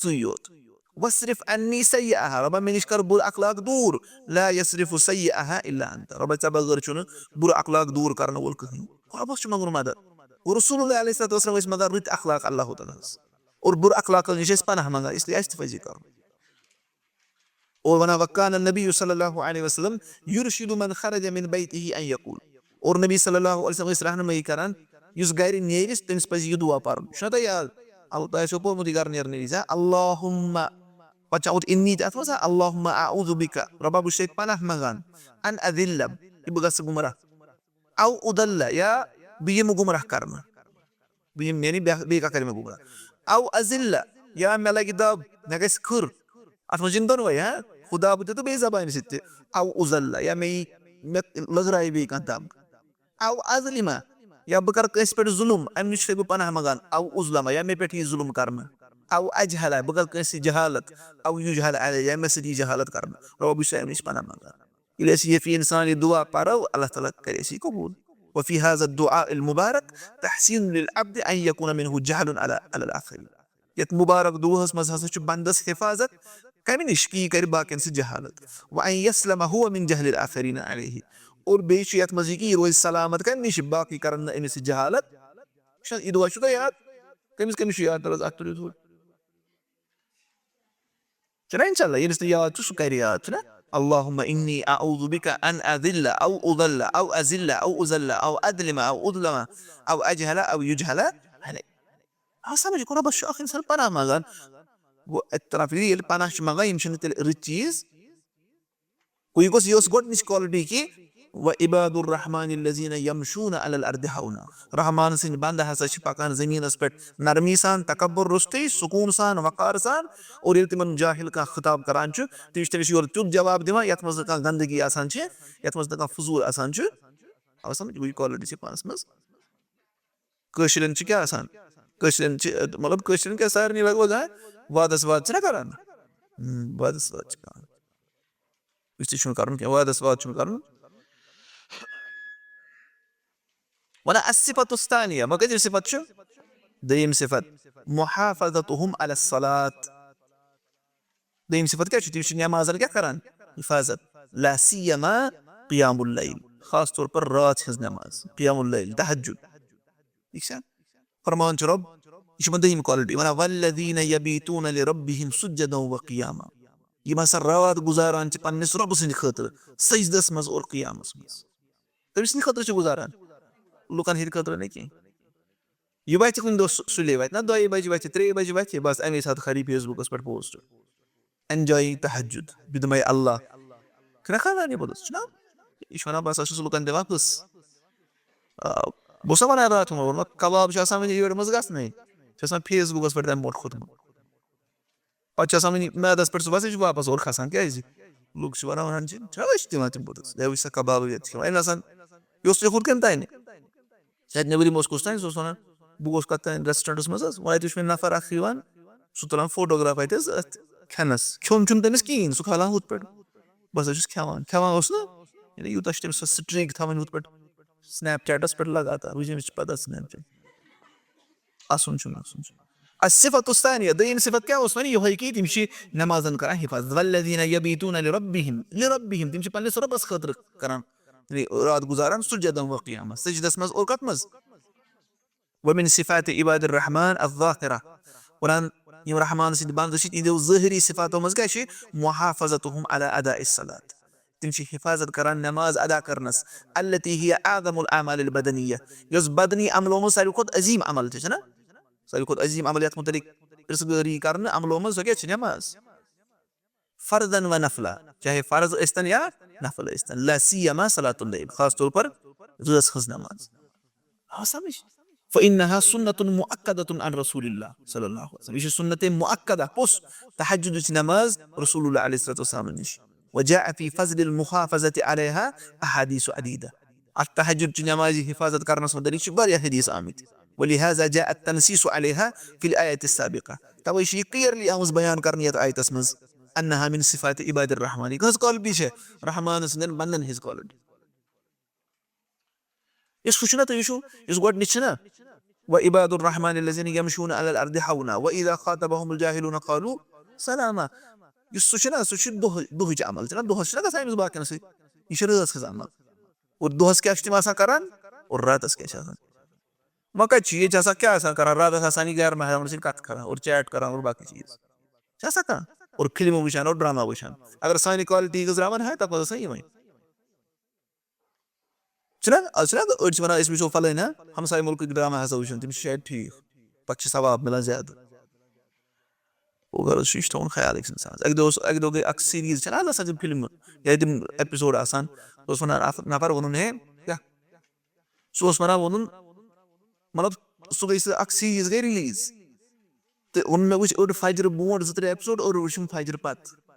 ژٕے یوت۔ واصرف عني سيئها۔ رۄبہ مےٚ نِش کر بُرٕ اخلاق دوٗر۔ لا يصرف سيئها إلا أنت۔ رۄبہ ژےٚ بغٲر چھُنہٕ بُرٕ اخلاق دوٗر کرنہٕ وول کٕہٕنۍ۔ رۄبس چھُ منٛگُن مدد۔ اور رسول اللہ علیہ الصلوۃ والسلام ٲسۍ منٛگان رٕتۍ اخلاق اللہ تعالیٰ ہس۔ اور بُرٕ اخلاقن نِش ٲسۍ پناہ منٛگان، اس لیے اَسہِ تہِ پزِ یہِ کرُن۔ اور ونان، وکان النبی صلی اللہ علیہ وسلم یرشد من خرج من بیتہ ان یقول۔ اور نبی صلی اللہ علیہ وسلم ٲسۍ رہنمٲیی کران، یُس گرِ نیرِ، تٔمِس پزِ یہِ دعا پرُن۔ چھُنہ تۄہہِ یاد؟ ال-، تۄہہِ آسیو پوٚرمُت یہِ گرٕ نیرنہٕ وِزِ، ہا؟ اللہم، پتہٕ چھُ آمُت انی تہِ اتھ منٛز، ہا؟ اللہم اعوذ بک، رۄبا، بہٕ چھُسے پناہ منٛگان، ان اذل، کہِ بہٕ گژھٕ گمراہ، او اضل، یا بہٕ یِمہٕ گمراہ کرنہٕ۔ بہٕ یِم، یعنی بیٛاکھ، بیٚیہِ کانٛہہ کَرِ مےٚ گمراہ۔ او اذل، یا مےٚ لَگہِ دَب، مےٚ گژھِ کھٕر۔ اَتھ منٛز چھِ یِم دۄنوَے، ہا؟ خدا بہٕ تہِ تہٕ بیٚیہِ زبانہِ سۭتۍ تہِ۔ او اذل، یا مےٚ یی، مےٚ لٔگراوِ بیٚیہِ کانٛہہ دَب۔ او اظلم، یا بہٕ کَرٕ کٲنٛسہِ پٮ۪ٹھ ظُلُم، اَمہِ نِش چھُسَے بہٕ پناہ منٛگان۔ او اظلم، یا مےٚ پٮ۪ٹھ یی ظُلُم کرنہٕ۔ او اجہل، بہٕ کَرٕ کٲنٛسہِ سۭتۍ جہالت۔ او یجہل علی، یا مےٚ سۭتۍ یی جہالت کرنہٕ۔ رۄب، بہٕ چھُسَے اَمہِ نِش پناہ منٛگان۔ ییٚلہِ أسۍ یہِ فی انسان یہِ دعا پرو، اللہ تعالیٰ کرِ اَسہِ یہِ قبوٗل۔ وفی هذا الدعاء المبارک تحصین للعبد ان یکون منہ جہل علی، علی الآخرین۔ یتھ مبارک دعاہس منٛز ہسا چھُ بندس حفاظت کمہِ نِش؟ کہِ یہِ کرِ باقین سۭتۍ جہالت۔ وان یسلم هو من جہل الآخرین علیہ۔ اور بیٚیہِ چھُ یتھ منٛز یہِ کہِ یہِ روزِ سلامت کمہِ نِش؟ باقی کرن نہٕ أمِس سۭتۍ جہالت۔ چھُنہ یہِ دعا چھُو تۄہہِ یاد؟ کٔمِس کٔمِس چھُ یاد؟ تَلہٕ حظ اَتھ تُلِو تھوٚد۔ چھُنہ انشاءاللہ، ییٚمِس نہٕ یاد چھُ، سُہ کَرِ یاد، چھُنہ؟ اللہم انی اعوذ بک ان اذل او اضل او اذل او اضل او اظلم او اظلم او اجہل او یجہل علی۔ آ، سمجھ گوٚو، رۄبَس چھُ اکھ انسان پناہ منٛگان۔ گوٚو، اَتہِ طرف ییٚلہِ پناہ چھُ منٛگان، یِم چھِنہٕ تیٚلہِ رٕتۍ چیٖز۔ گوٚو، یہِ گوٚژھ، یہِ ٲس گۄڈٕنِچ quality کہِ، وعباد الرحمن الذین یمشون علی الارض ہونا۔ رحمان سٕنٛدۍ بندٕ ہسا چھِ پکان زٔمیٖنَس پٮ۪ٹھ نرمی سان، تکبر روٚستُے، سکوٗن سان، وقار سان۔ اور ییٚلہِ تِمن جاہل کانٛہہ خطاب کران چھُ، تِم چھِ تٔمِس یورٕ تیُتھ جواب دِوان یَتھ منٛز نہٕ کانٛہہ گندگی آسان چھِ، یَتھ منٛز نہٕ کانٛہہ فضوٗل آسان چھُ۔ آو سمجھ؟ گوٚو، یہِ quality چھِ پانَس منٛز۔ کٲشرٮ۪ن چھِ کیٛاہ آسان؟ کٲشرٮ۪ن چھِ، مطلب، کٲشرٮ۪ن کیٛاہ سارنٕے لگ بگ، ہاں، وعدس وعد چھِنہ کران؟ ہم، وعدس وعد چھِ کران۔ یُس تہِ چھُنہٕ کرُن کینٛہہ، وعدس وعد چھُنہٕ کرُن۔ وَلَا الصِّفَةُ الثَّانِيَةُ، وۄنۍ کٔژِم صفت چھُ؟ دوٚیِم صفت، مُحَافَظَتُهُمْ عَلَى الصَّلَاةِ۔ دوٚیِم صفت کیٛاہ چھُ؟ تِم چھِ نٮ۪مازَن کیٛاہ کران؟ حِفاظت۔ لَا سِيَّمَا قِيَامُ اللَّيْلِ، خاص طور پر راتھ ہٕنٛز نٮ۪ماز، قِیامُ اللَّيْلِ، تہجد۔ ٹھیٖک چھا؟ فرمان چھُ رۄب، یہِ چھُ یِمن دوٚیِم quality، وَنان، وَالَّذِينَ يَبِيتُونَ لِرَبِّهِمْ سُجَّدًا وَقِيَامًا۔ یِم ہسا راتھ گُزاران چھِ پننِس رۄبہٕ سٕنٛدِ خٲطرٕ سجدس منٛز اور قیامس منٛز۔ تٔمۍ سٕنٛدِ خٲطرٕ چھِ گُزاران، لُکن ہٕنٛدِ خٲطرٕ نہٕ کینٛہہ۔ یہِ وتھِ کُنہِ دۄہ سُ-، سُلے وتھِ نہ، دۄیہِ بجہِ وتھِ، ترٛیٚیہِ بجہِ وتھِ، بس اَمے ساتہٕ کھاری Facebook پٮ۪ٹھ post۔ Enjoying تہجد، بدمے اللہ۔ چھُنہ کھالان یہِ پوٚتُس، چھُنہ؟ یہِ چھُ وَنان، بہٕ ہسا چھُس لُکن دِوان قٕصہٕ۔ آ، بہٕ اوسا وَنان راتھ، ووٚنمُت، کباب چھُ آسان وۄنۍ یورٕ منٛز گژھنٕے۔ چھُ آسان Facebookس پٮ۪ٹھ تَمہِ برونٛٹھ کھوٚتمُت۔ پتہٕ چھُ آسان وۄنۍ میادس پٮ۪ٹھ صُبحس، یہِ چھُ واپس اورٕ کھسان۔ کیٛازِ؟ لُکھ چھِ وَنان، وَنان چھِ، چھا أسۍ دِوان تِم پوٚتُس؟ ہے، وٕچھ سا کباب ییٚتہِ کھٮ۪وان۔ أمۍ آسان، یہِ اوس یہِ ہُتھ کٔنۍ تَنہِ۔ شاید نیٚبرِم اوس کُس تام، سُہ اوس وَنان، بہٕ گوس کَتھ تام restaurantس منٛز حظ، وۄنۍ اَتہِ وٕچھ مےٚ نفر اَکھ یِوان، سُہ تُلان photograph اَتہِ حظ اَتھ کھٮ۪نَس۔ کھیوٚن چھُنہٕ تٔمِس کِہیٖنۍ، سُہ کھالان ہُتھ پٲٹھۍ۔ بہٕ ہسا چھُس کھٮ۪وان، کھٮ۪وان اوس نہ، یعنی یوٗتاہ چھُ تٔمِس سۄ streak تھاوٕنۍ ہُتھ پٲٹھۍ Snapchatس پٮ۪ٹھ لگاتار، وٕچھ أمِس چھِ پتہ Snapchat۔ اَسُن چھُنہٕ، اَسُن چھُنہٕ۔ الصفة الثانية، دوٚیِم صفت کیٛاہ اوس وَنہِ؟ یِہوٚے کہِ تِم چھِ نٮ۪مازَن کران حِفاظت۔ والذين يبيتون لربهم، لربهم، تِم چھِ پنٛنِس رۄبَس خٲطرٕ کران، یعنی راتھ گُزاران سُجدًا وقيامًا، سجدَس منٛز اور کَتھ منٛز؟ ومن صفات عباد الرحمن الظاهرة۔ قرآن، یِم رحمان سٕنٛدۍ بندٕ چھِ، تِہنٛدیو ظٲہری صفاتو منٛز کیٛاہ چھِ؟ محافظتهم على أداء الصلاة۔ تِم چھِ حفاظت کران نماز ادا کرنس، التي هي أعظم الأعمال البدنية، یۄس بدنی عملو منٛز ساروی کھۄتہٕ عظیٖم عمل چھِ، چھنا؟ ساروی کھۄتہٕ عظیٖم عمل یتھ متعلق پرژھ گٲر یی کرنہٕ عملو منٛز، سۄ کیٛاہ چھِ؟ نماز۔ فرضاً و نفلا، چاہے فرض ٲسۍتن یا نفل ٲسۍتن، لا سیما صلاۃ اللیل، خاص طور پر رٲژ ہٕنٛز نماز۔ آو سمجھ؟ فإنها سنة مؤكدة عن رسول الله صلى الله عليه وسلم۔ یہِ چھِ سنت مؤکدہ، کۄس؟ تہجدٕچ نماز رسول اللہ علیہ الصلوۃ والسلام نِش۔ وجاء في فضل المحافظة عليها أحاديث عديدة۔ اتھ تہجد چہِ نمازِ حفاظت کرنس متعلق چھِ واریاہ حدیث آمٕتۍ۔ ولهذا جاء التنصيص عليها في الآية السابقة۔ توے چھِ یہِ clearly آمٕژ بیان کرنہٕ یتھ آیتس منٛز، أنها من صفات عباد الرحمن۔ یہِ کٕہٕنٛز quality چھےٚ؟ رحمان سٕنٛدٮ۪ن بندن ہٕنٛز quality۔ یُس ہُہ چھُنہ، تُہۍ وٕچھِو، یُس گۄڈٕنِچ چھِنہ، وعباد الرحمن الذين يمشون على الأرض هونا وإذا خاطبهم الجاهلون قالوا سلاما۔ یُس سُہ چھُنہ، سُہ چھُ دۄہ-، دۄہٕچ عمل، چھِنہ، دۄہس چھِنہ گژھان أمِس باقین سۭتۍ۔ یہِ چھِ رٲژ ہٕنٛز عمل۔ اور دۄہس کیٛاہ چھِ تِم آسان کران؟ اور راتس کیٛاہ چھِ آسان؟ وۄنۍ کتہِ چھِ؟ ییٚتہِ چھِ آسان کیٛاہ آسان کران؟ راتس آسان یہِ غیر محرمن سۭتۍ کتھ کران اور chat کران اور باقٕے چیٖز۔ چھِ آسان کانٛہہ؟ اور فلمہٕ وٕچھان اور ڈرامہ وٕچھان۔ اگر سانہِ quality گٔژھ راوان ہے، تتھ منٛز آسان یِمے۔ چھِنہ؟ از چھِنہ أڑۍ چھِ ونان، أسۍ وٕچھو فلٲنۍ ہا، ہمسایہِ مُلکٕکۍ ڈرامہ ہسا وٕچھان، تِم چھِ شاید ٹھیٖک، پتہٕ چھِ ثواب مِلان زیادٕ۔ گوٚو غرض چھُ، یہِ چھُ تھاوُن خیال أکِس اِنسانَس۔ اَکہِ دۄہ اوس، اَکہِ دۄہ گٔے اکھ series، چھَنہٕ آز آسان تِم فِلمہٕ یا تِم episode آسان، سُہ اوس وَنان اَکھ نفر، ووٚنُن، ہے، کیٛاہ؟ سُہ اوس وَنان، ووٚنُن، مطلب، سُہ گٔے، سُہ اکھ series گٔے release۔ تہٕ ووٚن مےٚ، وٕچھ، أڑ فجرٕ برونٛٹھ زٕ ترٛےٚ episode، أڑ وٕچھِم فجرٕ پتہٕ۔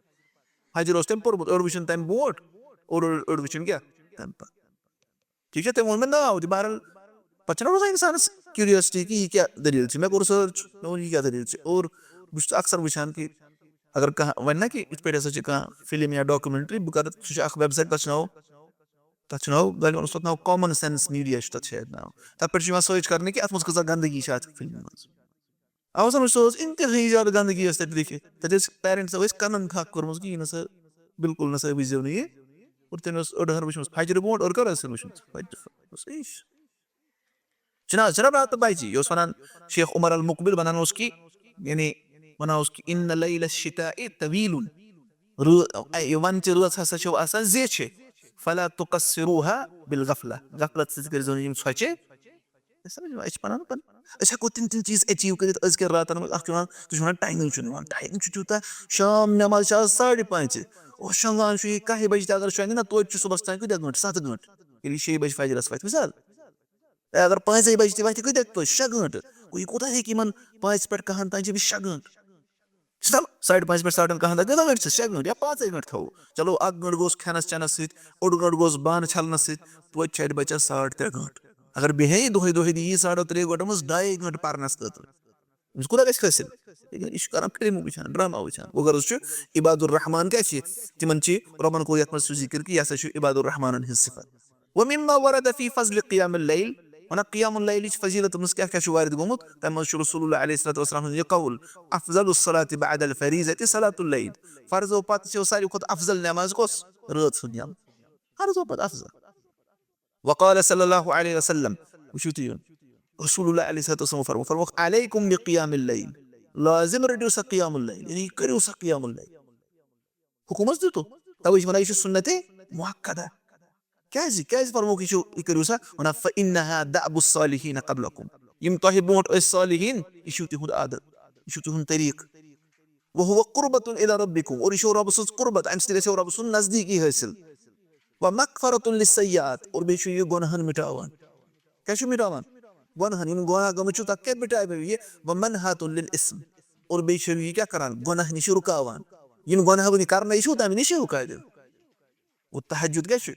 فجر اوس تٔمۍ پوٚرمُت، أڑ وٕچھِم تَمہِ برونٛٹھ، أڑ، أڑ، أڑ وٕچھِم کیٛاہ؟ تَمہِ پتہٕ۔ ٹھیٖک چھا؟ تٔمۍ ووٚن مےٚ ناو تہِ، بہرحال، پتہٕ چھَنہ روزان اِنسانَس curiosity کہِ یہِ کیٛاہ دٔلیٖل چھِ۔ مےٚ کوٚر search، مےٚ ووٚن، یہِ کیٛاہ دٔلیٖل چھِ؟ اور بہٕ چھُس اکثر وٕچھان کہِ اگر کانٛہہ وَنہِ نہ کہِ یِتھ پٲٹھۍ ہسا چھِ کانٛہہ فِلم یا documentary، بہٕ کَرٕ، سُہ چھُ اکھ website، تَتھ چھُ ناو، تَتھ چھُ ناو، بہٕ وَنہٕ اوس تَتھ ناو Common Sense Media چھُ تَتھ شاید ناو۔ تَتھ پٮ۪ٹھ چھُ یِوان search کرنہٕ کہِ اَتھ منٛز کۭژاہ گنٛدگی چھِ اَتھ فِلمہِ منٛز۔ اَوٕ سَمجھ، سُہ اوس اِنتِہٲیی زیادٕ گنٛدگی ٲس تَتہِ لیکھِتھ۔ تَتہِ ٲسۍ parents ٲسۍ کَنَن تھَکھ کٔرمٕژ کہِ یہِ نہ سا، بِلکُل نہ سا وٕچھزیو نہٕ یہِ۔ اور تٔمۍ ٲس أڑہَن وٕچھمٕژ فجرِ برونٛٹھ، أڑ کَر ٲسٕن وٕچھمٕژ؟ فجرِ برونٛٹھ۔ صحیح چھُ۔ چھُنہ حظ، چھُنہ راتہٕ بَجہِ؟ یہِ اوس وَنان شیخ عمر المقبل، وَنان اوس کہِ، یعنی وَنان اوس کہِ، "إن ليل الشتاء طويل"۔ رٲ-، اے، وَنٛدٕ چہِ رٲژ ہسا چھو آسان زیچھِ۔ "فلا تقصروها بالغفلة"۔ غفلت سۭتۍ کٔرۍزیو نہٕ یِم ژھۄچہِ۔ أسۍ سمجھو، أسۍ چھِ پَران پَن-، أسۍ ہٮ۪کو تِم تِم چیٖز achieve کٔرِتھ أزکٮ۪ن راتَن منٛز۔ اَکھ چھُ وَنان، تُہۍ چھِو وَنان time چھُنہٕ یِوان، time چھُ تیوٗتاہ، شام نٮ۪ماز چھِ آز ساڑِ پانٛژِ۔ او شۄنٛگان چھُ یہِ کَہہِ بَجہِ تہِ اگر شۄنٛگہِ نہ، توتہِ چھُ صُبحَس تام کۭتیٛاہ گٲنٛٹہٕ؟ سَتھ گٲنٛٹہٕ۔ ییٚلہِ یہِ شیٚیہِ بَجہِ فجرَس وَتھِ، مِثال۔ اے، اگر پانٛژے بجہِ تہِ وَتھِ، کۭتیٛاہ توتہِ؟ شےٚ گٲنٛٹہٕ۔ گوٚو، یہِ کوٗتاہ ہیٚکہِ یِمن پانٛژِ پٮ۪ٹھ کَہَن تام چھِ أمِس شےٚ گٲنٛٹہٕ؟ فِلحال ساڑِ پانٛژِ پٮ۪ٹھ ساڑَن کَہَن تام کۭژاہ گٲنٛٹہِ چھِ؟ شےٚ گٲنٛٹہٕ یا پانٛژے گٲنٛٹہٕ تھاوو۔ چلو، اَکھ گٲنٛٹہٕ گوٚژھ کھٮ۪نَس چٮ۪نَس سۭتۍ، اوٚڑ گٲنٛٹہٕ گوٚژھ بانہٕ چھَلنَس سۭتۍ، توتہِ چھِ اَتہِ بَچَس ساڑ ترٛےٚ گٲنٛٹہٕ۔ اگر بیٚہے یہِ دۄہَے دۄہَے دِیہِ یہِ ساڑو ترٛیٚیو گٲنٛٹو منٛز ڈایے گٲنٛٹہٕ پَرنَس خٲطرٕ، أمِس کوٗتاہ گژھِ حٲصِل؟ یہِ چھُ کران فِلمہٕ وٕچھان، ڈرامہ وٕچھان۔ گوٚو غرض چھُ، عباد الرحمان کیٛاہ چھِ؟ تِمن چھِ رۄبن کوٚر یَتھ منٛز سُہ ذِکِر کہِ یہِ ہسا چھُ عباد الرحمانن ہٕنٛز صفت۔ ومما ورد في فضل قيام الليل، وَنان قیام اللیلٕچ فضیلت منٛز کیٛاہ کیٛاہ چھُ وارد گوٚمُت؟ تَمہِ منٛز چھُ رسول اللہ علیہ الصلوۃ والسلام سُنٛد یہِ قول، "افضل الصلاۃ بعد الفریضۃ صلاۃ اللیل"، فرضو پتہٕ چھِ ساروی کھۄتہٕ افضل نٮ۪ماز کۄس؟ رٲژ ہُنٛد یَلہٕ۔ فرضو پتہٕ افضل۔ وقال صلی اللہ علیہ وسلم، وٕچھِو تُہۍ یہِ، رسول اللہ علیہ الصلوۃ والسلام فرمو، فرموکھ، "علیکم بقیام اللیل"، لازم رٔٹِو سا قیام اللیل، یعنی یہِ کٔرِو سا قیام اللیل۔ حکم حظ دیُتُکھ، توے چھِ وَنان یہِ چھُ سُنتِ مُؤکدہ۔ کیٛازِ؟ کیٛازِ فرموکھ یہِ چھُ، یہِ کٔرِو سا؟ وَنان، "فإنها دأب الصالحین قبلکم"، یِم تۄہہِ برونٛٹھ ٲسۍ صالحین، یہِ چھُ تِہُنٛد عادت، یہِ چھُ تِہُنٛد طریٖقہٕ۔ وهو قربة إلى ربكم، اور یہِ چھو رۄبہٕ سٕنٛز قربت، اَمہِ سۭتۍ گژھیو رۄبہٕ سُنٛد نزدیٖکی حٲصِل۔ ومغفرة للسیئات، اور بیٚیہِ چھُ یہِ گۄناہن مِٹاوان۔ کیٛاہ چھُ مِٹاوان؟ گۄناہن، یِم گۄناہ گٔمٕتۍ چھِو، تَتھ کیٛاہ مِٹاوِ یہِ؟ ومنہاۃ للإثم، اور بیٚیہِ چھُ یہِ کیٛاہ کران؟ گۄناہ نِش رُکاوان۔ یِم گۄناہ وٕنہِ کرنَے چھِو، تَمہِ نِش رُکاوِ۔ گوٚو تہجد کیٛاہ چھُ؟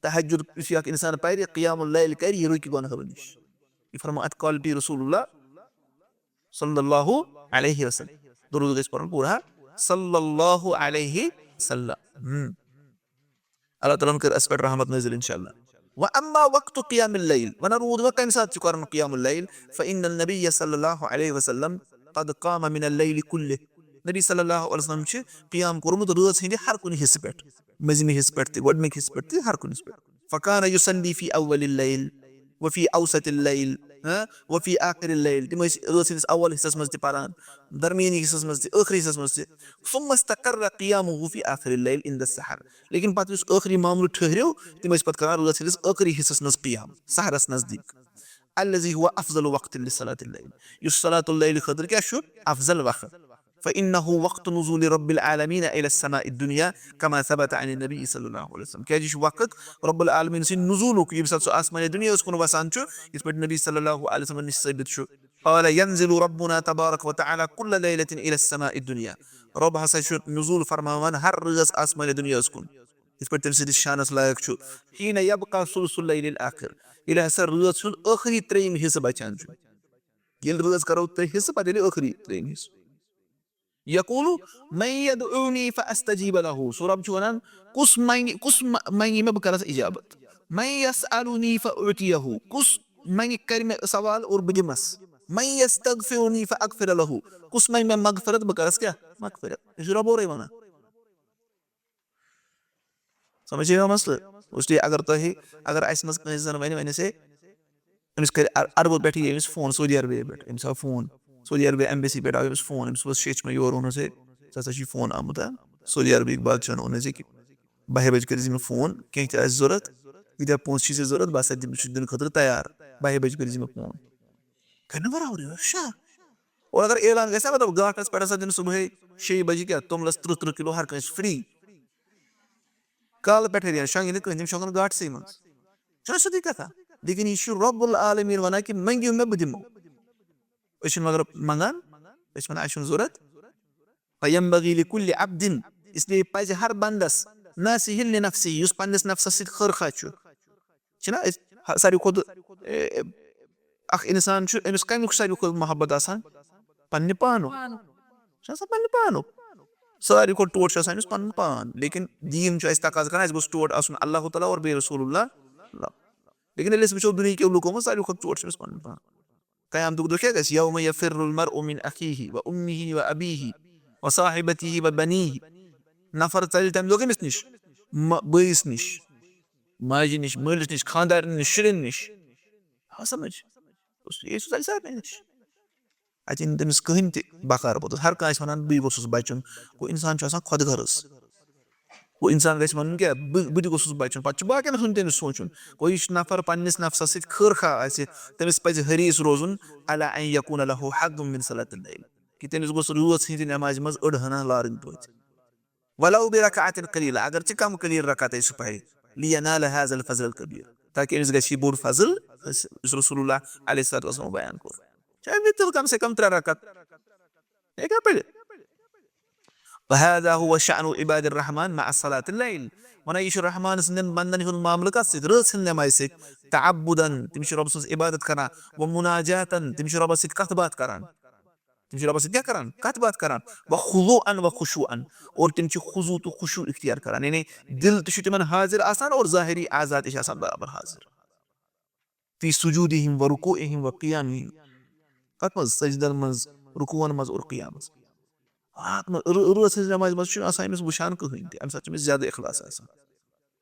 تہجد یُس یہِ اکھ اِنسان پَرِ، قیام اللیل کرِ، یہِ رُکہِ گۄناہو نِش۔ یہِ فرموو اَتھ quality رسول اللہ صلی اللہ علیہ وسلم۔ درود گژھِ پرُن پوٗرٕ، ہا؟ صلی اللہ علیہ وسلم۔ ہم۔ اللہ تعالیٰ ہن کٔر اَسہِ پٮ۪ٹھ رحمت نٲزِل، انشاءاللہ۔ وَأَمَّا وَقْتُ قِيَامِ اللَّيْلِ، وَنَا روٗد وۄنۍ کَمہِ ساتہٕ چھُ کَرُن قیام اللیل؟ فَإِنَّ النَّبِيَّ صَلَّى اللَّهُ عَلَيْهِ وَسَلَّمَ قَدْ قَامَ مِنَ اللَّيْلِ كُلِّهِ، نبی صلی اللہ علیہ وسلم چھِ قیام کوٚرمُت رٲژ ہٕنٛدِ ہر کُنہِ حصہٕ پٮ۪ٹھ، مٔنٛزِمہِ حصہٕ پٮ۪ٹھ تہِ، گۄڈٕنِکۍ حصہٕ پٮ۪ٹھ تہِ، ہر کُنہِ حصہٕ پٮ۪ٹھ۔ فَكَانَ يُصَلِّي فِي أَوَّلِ اللَّيْلِ وَفِي أَوْسَطِ اللَّيْلِ، ہاں، وفی آخر اللیل، تِم ٲسۍ رٲژ ہٕنٛدِس اول حصس منٛز تہِ پران، درمیٲنی حصس منٛز تہِ، ٲخری حصس منٛز تہِ۔ ثم استقر قیامہ فی آخر اللیل عند السحر۔ لیکن پتہٕ یُس ٲخری معاملہٕ ٹھٔہریو، تِم ٲسۍ پتہٕ کران رٲژ ہٕنٛدِس ٲخری حصس منٛز قیام، سحرس نزدیٖک۔ الذی ہو افضل وقت لصلاۃ اللیل، یُس صلاۃ اللیل خٲطرٕ کیٛاہ چھُ؟ افضل وقت۔ فإنه وقت نزول رب العالمین إلى السماء الدنيا كما ثبت عن النبي صلى الله عليه وسلم۔ کیٛازِ یہِ چھُ وقت رب العالمین سٕنٛدِ نزولُک، ییٚمہِ ساتہٕ سُہ آسمانِ دُنیاہَس کُن وسان چھُ، یِتھ پٲٹھۍ نبی صلی اللہ علیہ وسلم نِش ثٲبت چھُ۔ قال ينزل ربنا تبارك وتعالى كل ليلة إلى السماء الدنيا۔ رب ہسا چھُ نزول فرماوان ہر رٲژ آسمانِ دُنیاہَس کُن، یِتھ پٲٹھۍ تٔمۍ سٕنٛدِس شانَس لایق چھُ۔ حين يبقى ثلث الليل الآخر، ییٚلہِ ہسا رٲژ ہُنٛد ٲخری ترٛیٚیِم حصہٕ بچان چھُ۔ ییٚلہِ رٲژ کرو ترٛےٚ حصہٕ، پتہٕ ییٚلہِ ٲخری ترٛیٚیِم حصہٕ۔ یقول من یدعونی فاستجیب لہ، سُہ رب چھُ ونان، کُس منگہِ، کُس م-، منگہِ مےٚ، بہٕ کرس اجابت۔ من یسألنی فاعطیہ، کُس منگہِ، کرِ مےٚ سوال اور بہٕ دِمس۔ من یستغفرنی فاغفر لہ، کُس منگہِ مےٚ مغفرت، بہٕ کرس کیٛاہ؟ مغفرت۔ یہِ چھُ رب اورے ونان۔ سمجھ یِوان مسلہٕ؟ اس لیے اگر تۄہہِ، اگر اسہِ منٛز کٲنٛسہِ زن ونہِ، ونہِ اسے، أمِس کرِ عر-، عربو پٮ۪ٹھ یی أمِس فون، سعودی عربیہ پٮ۪ٹھ، أمِس آو فون، سعودی عربیہ embassy پٮ۪ٹھ آو أمِس فون، أمِس ووٚنُس، شیٚچھ مےٚ یورٕ، ووٚنُس ہے، ژےٚ ہسا چھُے فون آمُت، ہا؟ سعودی عربیہ کِس بادشاہن ووٚن اسہِ کہِ بہہِ بجہِ کٔرۍ زِ مےٚ فون، کینٛہہ تہِ آسہِ ضروٗرت، ییٖتیٛاہ پونٛسہٕ چھِ ژےٚ ضروٗرت، بہٕ ہسا دِمہٕ، چھُس دِنہٕ خٲطرٕ تیار، بہہِ بجہِ کٔرۍ زِ مےٚ فون۔ کَرِ نہٕ برابرٕے، شا۔ اور اگر اعلان گژھِ ہا، مطلب، گاٹھس پٮ۪ٹھ ہسا دِنہٕ صبحٲے شیٚیہِ بجہِ کیٛاہ، توٚملس تٕرٛہ تٕرٛہ کِلوٗ ہر کٲنٛسہِ free۔ کالہٕ پٮ۪ٹھَے رٮ۪تھ شۄنٛگہِ نہٕ کٕہٕنۍ، تِم شۄنٛگَن گاٹسٕے منٛز۔ چھُنہ سیوٚدُے کَتھا؟ لیکن یہِ چھُ رب العالمین وَنان کہِ مٔنٛگِو مےٚ، بہٕ دِمو۔ أسۍ چھِنہٕ مگر منٛگان، أسۍ چھِ وَنان اَسہِ چھُنہٕ ضوٚرَتھ۔ فَيَنبَغِي لِكُلِّ عَبْدٍ، اس لیے پَزِ ہر بندس، ناصِحٍ لِنَفْسِهِ، یُس پنٛنِس نفسَس سۭتۍ خٲر خواہ چھُ۔ چھِنہ أسۍ ہ-، ساروی کھۄتہٕ، اے، اکھ انسان چھُ، أمِس کمیُک ساروی کھۄتہٕ محبت آسان؟ پننہِ پانُک۔ چھُ آسان پننہِ پانُک۔ ساروی کھۄتہٕ ٹوٹھ چھُ آسان أمِس پنُن پان۔ لیکن دیٖن چھُ اَسہِ تقاضہٕ کران، اَسہِ گوٚژھ ٹوٹھ آسُن اللہ تعالیٰ اور بیٚیہِ رسول اللہ۔ لیکن ییٚلہِ أسۍ وٕچھو دُنیہکیو لُکو منٛز، ساروی کھۄتہٕ ٹوٹھ چھُ أمِس پنُن پان۔ قیامتُک دۄہ کیٛاہ گژھِ؟ یوم یفر المرء من اخیہ و امیہ و ابیہ و صاحبتہ و بنیہ۔ نفر ژَلہِ تَمہِ دۄہ کٔمِس نِش؟ م-، بٲیِس نِش، ماجہِ نِش، مٲلِس نِش، خاندارنہِ نِش، شُرٮ۪ن نِش۔ آ سمجھ؟ اس لیے سُہ ژَلہِ سارنٕے نِش۔ اَتہِ یی نہٕ تٔمِس کٕہٕنۍ تہِ بکار پوٚتُس۔ ہر کانٛہہ آسہِ وَنان، "بٕے گوٚژھُس بچُن۔" گوٚو، اِنسان چھُ آسان خۄد غرض۔ گوٚو، اِنسان گژھِ وَنُن کیٛاہ؟ "بہٕ، بہٕ تہِ گوٚژھُس بچُن۔" پَتہٕ چھُ باقین ہُنٛد تٔمِس سونٛچُن۔ گوٚو، یُس نفر پننِس نفسَس سۭتۍ خٲر خواہ آسہِ، تٔمِس پَزِ حریٖص روزُن، "علی ان یکون لہ حظ من صلاۃ اللیل"، کہِ تٔمِس گوٚژھ رٲژ ہٕنٛزِ نمازِ منٛز أڑ ہنا لارٕنۍ توتہِ۔ ولو برکعۃ قلیلہ، اگر ژٕ کم قلیل رکعتے صبحے، لینال هذا الفضل الکبیر، تاکہ أمِس گژھِ یہِ بوٚڑ فضل حٲصِل، یُس رسول اللہ علیہ الصلوۃ والسلام بیان کوٚر۔ چاہے وِتر کم سے کم ترٛےٚ رکعت ہیٚکہِ ہا پٔرِتھ۔ وهذا هو شأن عباد الرحمن مع صلاة اللیل۔ وَنان، یہِ چھُ رحمان سٕنٛدٮ۪ن بندن ہُنٛد معاملہٕ کتھ سۭتۍ؟ رٲژ ہٕنٛدِ نٮ۪مازِ سۭتۍ۔ تعبداً، تِم چھِ رۄب سٕنٛز عبادت کران، ومناجاتاً، تِم چھِ رۄبس سۭتۍ کتھ باتھ کران۔ تِم چھِ رۄبس سۭتۍ کیٛاہ کران؟ کتھ باتھ کران۔ وخضوعاً وخشوعاً، اور تِم چھِ خضوع تہٕ خشوع اختیار کران، یعنی دل تہِ چھُ تِمن حاضر آسان اور ظاہری اعضا تہِ چھِ آسان برابر حاضر۔ فی سجودہم ورکوعہم وقیامہم۔ کتھ منٛز؟ سجدن منٛز، رکوعن منٛز اور قیامس۔ اتھ منٛز، رٲ-، رٲژ ہٕنٛز نمازِ منٛز چھُنہٕ آسان أمِس وٕچھان کٕہٕنۍ تہِ، امہِ ساتہٕ چھُ أمِس زیادٕ اخلاص آسان۔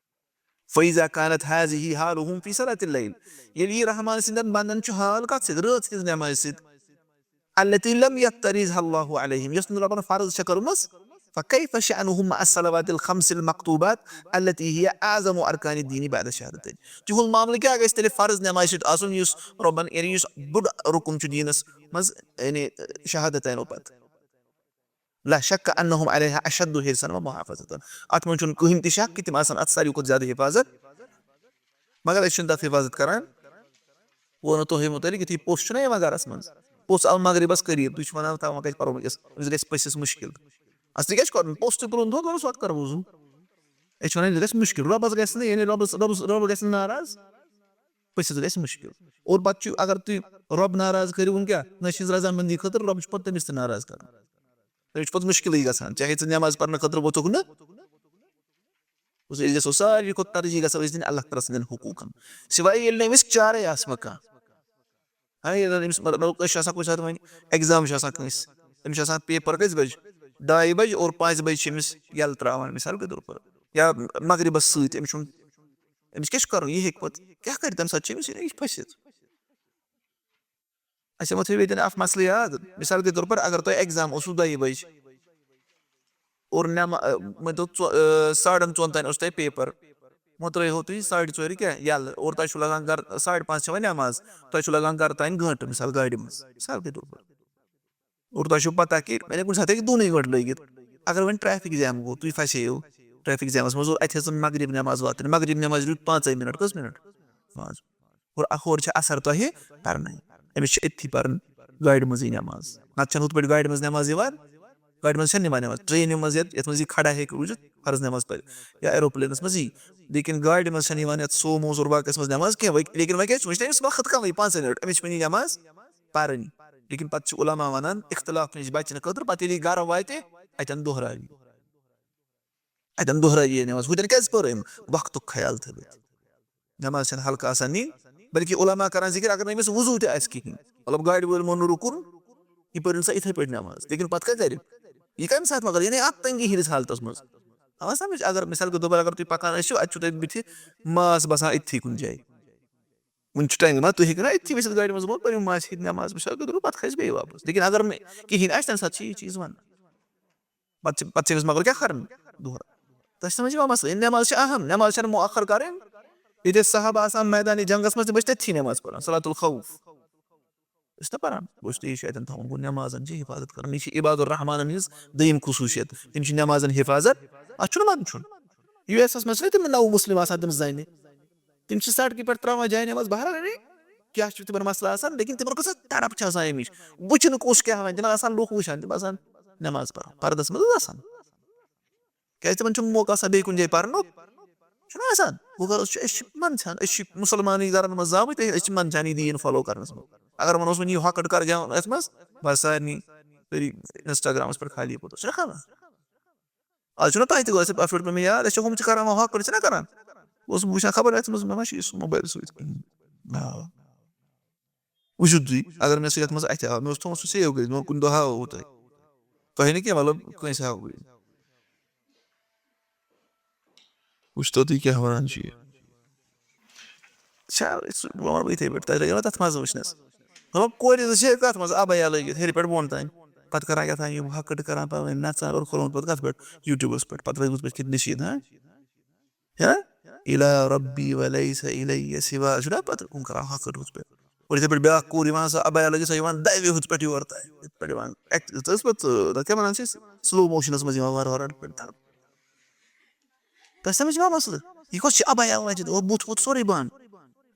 فإذا كانت هذه حالهم في صلاة الليل، ییٚلہِ یہِ رحمان سٕنٛدٮ۪ن بندن چھُ حال کتھ سۭتۍ؟ رٲژ ہٕنٛز نمازِ سۭتۍ۔ التي لم يفترضها الله عليهم، یۄس نہٕ رۄبن فرض چھےٚ کٔرمٕژ۔ فكيف شأنهم مع الصلوات الخمس المكتوبات التي هي أعظم أركان الدين بعد الشهادتين؟ تِہُنٛد معاملہٕ کیٛاہ گژھِ تیٚلہِ فرض نمازِ سۭتۍ آسُن، یُس رۄبن، یعنی یُس بوٚڑ رُکُن چھُ دیٖنس منٛز، یعنی شہادتینو پتہٕ؟ لا شك أنهم عليها أشد حرصا ومحافظة۔ اتھ منٛز چھُنہٕ کٕہٕنۍ تہِ شک کہِ تِم آسن اتھ ساروی کھۄتہٕ زیادٕ حفاظت، مگر أسۍ چھِنہٕ تتھ حفاظت کران۔ ووٚنوٕ تۄہہِ مُتعلق، یُتھُے پوٚژھ چھُنہ یِوان گرس منٛز، پوٚژھ آو مغربس قریب، تُہۍ چھِو ونان، "تھاو وۄنۍ کتہِ پرو وٕنکیٚس، أمِس گژھِ پٔژھِس مُشکِل۔" اصلی کیٛاہ چھُ کرُن؟ پوٚژھ تہِ پرُن دۄہس، دۄہس وقت کرو وضو۔ أسۍ چھِ ونان، أمِس گژھِ مُشکِل، رۄبس گژھِ نہٕ، یعنی رۄبس، رۄبس، رۄب گژھِ نہٕ ناراض، پٔژھِس گژھِ مُشکِل۔ اور پتہٕ چھُ، اگر تُہۍ رۄب ناراض کٔرِو وۄنۍ کیٛاہ؟ نہ چھِ رضامندی خٲطرٕ، رۄب چھُ پتہٕ تٔمِس تہِ ناراض کران۔ تٔمِس چھُ پتہٕ مُشکِلٕے گژھان، چاہے ژٕ نٮ۪ماز پرنہٕ خٲطرٕ ووٚتھُکھ نہٕ۔ أسۍ گژھو ساروی کھۄتہٕ ترجیح گژھو أسۍ دِنۍ اللہ تعالیٰ سٕنٛدٮ۪ن حقوٗقن، سوائے ییٚلہِ نہٕ أمِس چارے آسہِ وۄنۍ کانٛہہ۔ ہاں، ییٚلہِ زَن أمِس، مطلب، کٲنٛسہِ چھُ آسان کُنہِ ساتہٕ وۄنۍ exam چھُ آسان کٲنٛسہِ، أمِس چھُ آسان paper کٔژِ بجہِ؟ ڈاے بجہِ اور پانٛژِ بجہِ چھِ أمِس یَلہٕ ترٛاوان، مثال کے طور پر، یا مغربَس سۭتۍ أمِس چھُنہٕ، أمِس کیٛاہ چھُ کَرُن؟ یہِ ہیٚکہِ پَتہٕ کیٛاہ کَرِ؟ تَمہِ ساتہٕ چھِ أمِس یہِ پھٔسِتھ۔ اَسہِ مہ تھٲیِو ییٚتٮ۪ن اَکھ مسلہٕ یاد۔ مثال کے طور پر، اگر تۄہہِ exam اوسوٕ دۄیہِ بجہِ اور نٮ۪ما-، ٲ، مٲنۍ تو ژو-، ٲ، ساڑن ژۄن تام اوس تۄہہِ paper، وۄنۍ ترٛٲیہو تُہۍ ساڑِ ژورِ کیٛاہ یَلہٕ، اور تۄہہِ چھُو لگان گرٕ، ساڑِ پانٛژِ چھِ وۄنۍ نٮ۪ماز، تۄہہِ چھُو لگان گرٕ تام گٲنٛٹہٕ، مثال، گاڑِ منٛز، مثال کے طور پر۔ اور تۄہہِ چھُو پتہ کہِ مےٚ کُنہِ ساتہٕ ہیٚکہِ دۄنٕے گٲنٛٹہٕ لٔگِتھ۔ اگر وۄنۍ traffic jam گوٚو، تُہۍ پھسییِو traffic jamس منٛز، اور اَتہِ ہیٚژٕن مغرب نٮ۪ماز واتٕنۍ، مغرب نٮ۪ماز روٗد پانٛژے منٹ، کٔژ منٹ؟ پانٛژھ۔ اور اَ-، ہورٕ چھِ اثر تۄہہِ پرنَے، أمِس چھِ أتھی پرُن گاڑِ منٛزٕے نٮ۪ماز۔ نتہٕ چھَنہٕ ہُتھ پٲٹھۍ گاڑِ منٛز نٮ۪ماز یِوان، گاڑِ منٛز چھَنہٕ یِوان نٮ۪ماز، ٹرٛینہِ منٛز یَتھ، یَتھ منٛز یہِ کھڑا ہیٚکہِ روٗزِتھ، فرض نٮ۪ماز پَرِ، یا aeroplaneس منٛز یی، لیکن گاڑِ منٛز چھَنہٕ یِوان یَتھ سوموس اور باقیَس منٛز نٮ۪ماز کینٛہہ، وۄنۍ، لیکن وۄنۍ کیٛاہ چھُ، وۄنۍ چھِ تٔمِس وقت کَمٕے، پانٛژَے منٹ، أمِس چھِ وٕنہِ نٮ۪ماز پَرٕنۍ۔ لیکن پَتہٕ چھِ علماء وَنان، اختلاف نِش بَچنہٕ خٲطرٕ، پَتہٕ ییٚلہِ یہِ گَرٕ واتہِ، اَتٮ۪ن دۄہراوِ۔ اَتٮ۪ن دۄہراوِ یہِ نٮ۪ماز۔ ہُتٮ۪ن کیٛازِ پٔر أمۍ؟ وقتُک خیال تھٲوِتھ۔ نٮ۪ماز چھَنہٕ ہلکہٕ آسان نِنۍ، بلکہِ علماء کران ذِکِر، اگر نہٕ أمِس وضوٗ تہِ آسہِ کِہیٖنۍ، مطلب، گاڑِ وٲلۍ مونُن رُکُن، یہِ پٔرِن سا یِتھَے پٲٹھۍ نٮ۪ماز۔ لیکن پَتہٕ کیٛاہ کَرِ؟ یہِ کَمہِ ساتہٕ مۄکلہِ؟ یعنی اَتھ تنٛگی ہِنٛدِس حالتَس منٛز۔ آ، سَمٕجھ؟ اگر مِثال کے طور پر اگر تُہۍ پَکان ٲسِو، اَتہِ چھُو تۄہہِ بٕتھِ ماس باسان أتھی کُنہِ جایہِ۔ وُنہِ چھُ ٹایم، ما تُہۍ ہیٚکِو نا أتھی ؤسِتھ گاڑِ منٛز، بہٕ پٔرِو ماسہِ ہِنٛدۍ نٮ۪ماز، مِثال کے طور پر پَتہٕ کھسہِ بیٚیہِ واپَس۔ لیکن اگر نہٕ کِہیٖنۍ آسہِ، تَمہِ ساتہٕ چھِ یہِ چیٖز وَنان۔ پتہٕ چھِ، پتہٕ چھِ أمِس مگر کیٛاہ کرُن؟ دۄہرٕ۔ تۄہہِ چھِ سمجھ یِوان مسلہٕ؟ یہِ نٮ۪ماز چھِ اہم، نٮ۪ماز چھَنہٕ مؤخر کرٕنۍ۔ ییٚتہِ ٲسۍ صحابہٕ آسان میدانِ جنگس منٛز، تِم ٲسۍ تٔتھی نٮ۪ماز پران، صلاۃ الخوف۔ ٲسۍ نا پران؟ گوٚو، یہِ چھُ اَتٮ۪ن تھاوُن، گوٚو، نٮ۪مازن چھِ حفاظت کرٕنۍ۔ یہِ چھِ عباد الرحمانن ہٕنٛز دوٚیِم خصوٗصیت، تِم چھِ نٮ۪مازن حفاظت۔ اَتھ چھُنہٕ ونُن چھُنہٕ۔ یوٗ ایس اَس منٛز چھِنہ تِم نَو مسلم آسان، تِم زَنہِ۔ تِم چھِ سڑکہِ پٮ۪ٹھ ترٛاوان جاے نٮ۪ماز، بہرحال، یعنی کیٛاہ چھُ تِمن مسلہٕ آسان، لیکن تِمن کۭژاہ تڑپ چھِ آسان اَمِچ۔ وٕچھِنہٕ کُس کیٛاہ وَنہِ، تِم آسان لُکھ وٕچھان، تِم آسان نٮ۪ماز پَران، پردَس منٛز حظ آسان۔ کیٛازِ تِمن چھُنہٕ موقع آسان بیٚیہِ کُنہِ جایہِ پَرنُک، چھُنہ آسان۔ وۄنۍ گوٚو، أسۍ چھِ، أسۍ چھِ منٛدچھان، أسۍ چھِ مُسلمانٕے گرن منٛز زامٕتۍ، أسۍ چھِ منٛدچھان یہِ دیٖن follow کرنَس منٛز۔ اگر وَنوس وۄنۍ یہِ ہۄکھٕ کَر گٮ۪وان اَتھ منٛز، بَس سارنٕے سٲری Instagramس پٮ۪ٹھ خالی پوتُس، چھُنہ خبر؟ آز چھُنہ تۄہہِ تہِ گوٚو، اَسہِ، اَتھ پٮ۪ٹھ پیوٚو مےٚ یاد، أسۍ چھِ ہُم چھِ کران وۄنۍ ہۄکھ پٲٹھۍ، چھِنہ کران؟ بہٕ اوسُس وٕچھان خبر اَتھ منٛز، مےٚ ما چھُ یُس موبایل سۭتۍ کِہیٖنۍ۔ آ۔ وٕچھِو تُہۍ، اگر مےٚ سُہ یَتھ منٛز اَتھِ آو، مےٚ اوس تھوٚومُت سُہ save کٔرِتھ، مےٚ ووٚن کُنہِ دۄہ ہاوو بہٕ تۄہہِ۔ تۄہہِ نہٕ کینٛہہ، مطلب، کٲنٛسہِ ہاوو بہٕ یہِ۔ وٕچھتو تُہۍ کیٛاہ وَنان چھُ یہِ۔ شا-، سُہ، بہٕ وَنہٕ بہٕ یِتھَے پٲٹھۍ، تۄہہِ لٔگِو نا تَتھ مَزٕ وٕچھنَس۔ مطلب، کورِ زٕ چھِ کَتھ منٛز، اَبَیا لٲگِتھ ہیٚرِ پٮ۪ٹھ بۄن تام، پَتہٕ کَران کیٛاہ تام یِم ہۄکھٕ کَٹہٕ کَران پَنٕنۍ نَژان اور کھُلومُت پَتہٕ کَتھ پٮ۪ٹھ؟ YouTubeس پٮ۪ٹھ۔ پَتہٕ لٔگمٕژ پَتہٕ کِتھ نِش یِتھ، ہاں؟ ہاں؟ إلى ربي وليس إلي سواه۔ چھُنہ پَتہٕ ہُم کَران ہۄکھٕ کَٹہٕ ہُتھ پٮ۪ٹھ۔ اور یِتھَے پٲٹھۍ بیٛاکھ کوٗر یِوان، سۄ اَبَیا لٲگِتھ، سۄ یِوان دَوِ ہُتھ پٮ۪ٹھ یورٕ تام۔ یِتھ پٲٹھۍ یِوان، ایکٹ-، تَتھ ٲس پَتہٕ، تَتھ کیٛاہ وَنان چھِ أسۍ؟ slow motionس منٛز یِوان وارٕ وارٕ پٮ۪ٹھ۔ تۄہہِ سمجھ یِوان مسلہٕ؟ یہِ کۄس چھِ اَبَیا واجِنۍ؟ اور بُتھ وُتھ سورُے بنٛد۔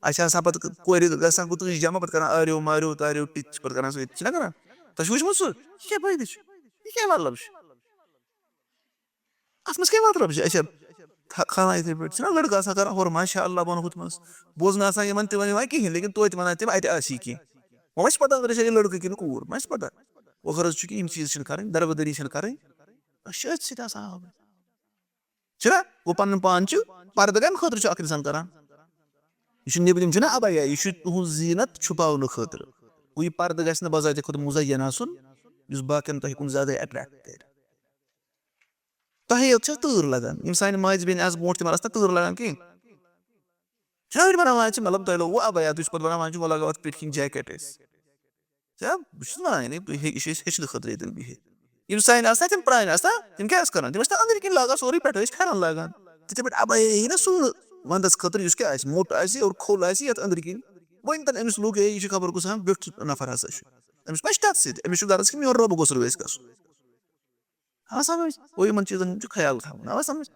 اَسہِ چھِ آسان پَتہٕ کورِ گژھان گُتٕج جمع، پَتہٕ کران آریو ماریو تاریو ٹِچ، پَتہٕ کران سُہ ییٚتہِ، چھِنہ کران؟ تۄہہِ چھُ وٕچھمُت سُہ؟ یہِ کیٛاہ فٲیدٕ چھُ؟ یہِ کیٛاہ مطلب چھُ؟ اَتھ منٛز کیٛاہ مطلب چھُ؟ اَسہِ چھا تھا-، کھالان یِتھَے پٲٹھۍ، چھِنہ لٔڑکہٕ آسان کران ہورٕ ماشاء اللہ بۄن ہُتھ منٛز، بوزنہٕ آسان یِمَن تہِ وَنہِ یِوان کِہیٖنۍ، لیکن توتہِ وَنان تِم اَتہِ آسی کینٛہہ۔ وۄنۍ ما چھِ پَتہ، خبر چھا یہِ لٔڑکہٕ کِنہٕ کوٗر، ما چھِ پَتہ۔ وۄنۍ غرض چھُ کہِ یِم چیٖز چھِنہٕ کَرٕنۍ، دربٕدٔری چھِنہٕ کَرٕنۍ۔ أسۍ چھِ أتھۍ سۭتۍ آسان آوٕرۍ۔ چھُنہ؟ گوٚو پَنُن پان چھُ پَردٕ کَمہِ خٲطرٕ چھُ اَکھ اِنسان کَران؟ یہِ چھُ نیٚبرِم، چھُنہ اَبَیا، یہِ چھُ تُہُنٛز زیٖنت چھُپاونہٕ خٲطرٕ۔ گوٚو یہِ پَردٕ گژھِ نہٕ بذاتِ خود مُزیَّن آسُن، یُس باقیَن تۄہہِ کُن زیادَے attract کَرِ۔ تۄہے یوت چھا تۭر لَگان؟ یِم سانہِ ماجہِ بیٚنہِ آسہٕ برونٛٹھ، تِمَن ٲس نہٕ تۭر لَگان کِہیٖنۍ۔ چھِنہ أڑۍ بَناوان چھِ، مطلب، تۄہہِ لوگوُ اَبَیا، تُہۍ چھِو پَتہٕ بَناوان چھِ، وۄنۍ لاگو اَتھ پیٚٹھۍ کِنۍ jacket أسۍ۔ ژےٚ، بہٕ چھُس وَنان، یعنی، تُہۍ ہیٚکِو، یہِ چھِ أسۍ ہیٚچھنہٕ خٲطرٕ ییٚتٮ۪ن بِہِتھ۔ یِم سانہِ آسان، تِم پرٛانہِ آسان، تِم کیٛاہ ٲسۍ کران؟ تِم ٲسۍ تَتھ أنٛدرۍ کِنۍ لاگان، سورُے پٮ۪ٹھٕ ٲسۍ پھٮ۪رن لاگان۔ تِتھَے پٲٹھۍ اَبَیا یی نہ سُونہٕ وَندَس خٲطرٕ، یُس کیٛاہ آسہِ، موٚٹ آسہِ اور کھوٚل آسہِ یَتھ أنٛدرۍ کِنۍ۔ وۄنۍ تَن أمِس لوٚگ، ہے، یہِ چھُ خبر کُس ہام ویوٚٹھ نفر ہسا چھُ۔ أمِس ما چھِ تَتھ سۭتۍ؟ أمِس چھُ غرض کہِ میون رۄب گوٚژھ رٲضۍ گژھُن۔ آ سمجھ؟ گوٚو یِمن چیٖزن ہُنٛد چھُ خیال تھاوُن۔ آ سمجھ؟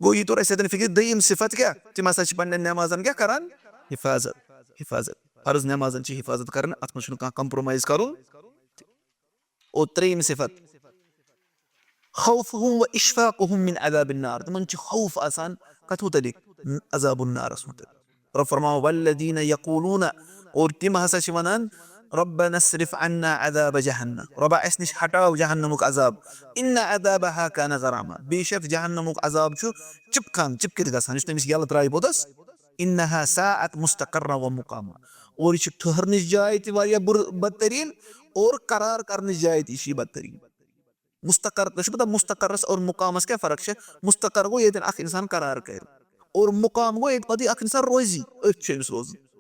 گوٚو یہِ توٚر اَسہِ ییٚتٮ۪ن فِکرِ۔ دوٚیِم صفت کیٛاہ؟ تِم ہسا چھِ پننٮ۪ن نٮ۪مازن کیٛاہ کران؟ حفاظت۔ حفاظت۔ فرض نٮ۪مازن چھِ حفاظت کرٕنۍ، اَتھ منٛز چھُنہٕ کانٛہہ compromise کرُن۔ اور ترٛیٚیِم صفت، خوفهم واشفاقهم من عذاب النار۔ تِمن چھُ خوف آسان کتھ متعلق؟ عذاب النارس متعلق۔ رۄب فرماوان، والذین یقولون، اور تِم ہسا چھِ ونان، ربنا اصرف عنا عذاب جہنم، رۄبا اَسہِ نِش ہٹاو جہنمُک عذاب، ان عذابها کان غراما، بے شک جہنمُک عذاب چھُ چِپکان، چِپکِتھ گژھان، یُس تٔمِس یَلہٕ ترٛایہِ پوٚتُس، انها ساءت مستقرا و مقاما، اور یہِ چھِ ٹھٔہرنٕچ جاے تہِ واریاہ بُرٕ، بدتریٖن، اور قرار کرنٕچ جاے تہِ چھِ یہِ بدتریٖن۔ مستقر، تۄہہِ چھُو پتہ مستقرس اور مقامس کیٛاہ فرق چھےٚ؟ مستقر گوٚو ییٚتٮ۪ن اکھ انسان قرار کرِ، اور مقام گوٚو ییٚتہِ پتہٕ یہِ اکھ انسان روزِ، أتھۍ چھُ أمِس روزُن۔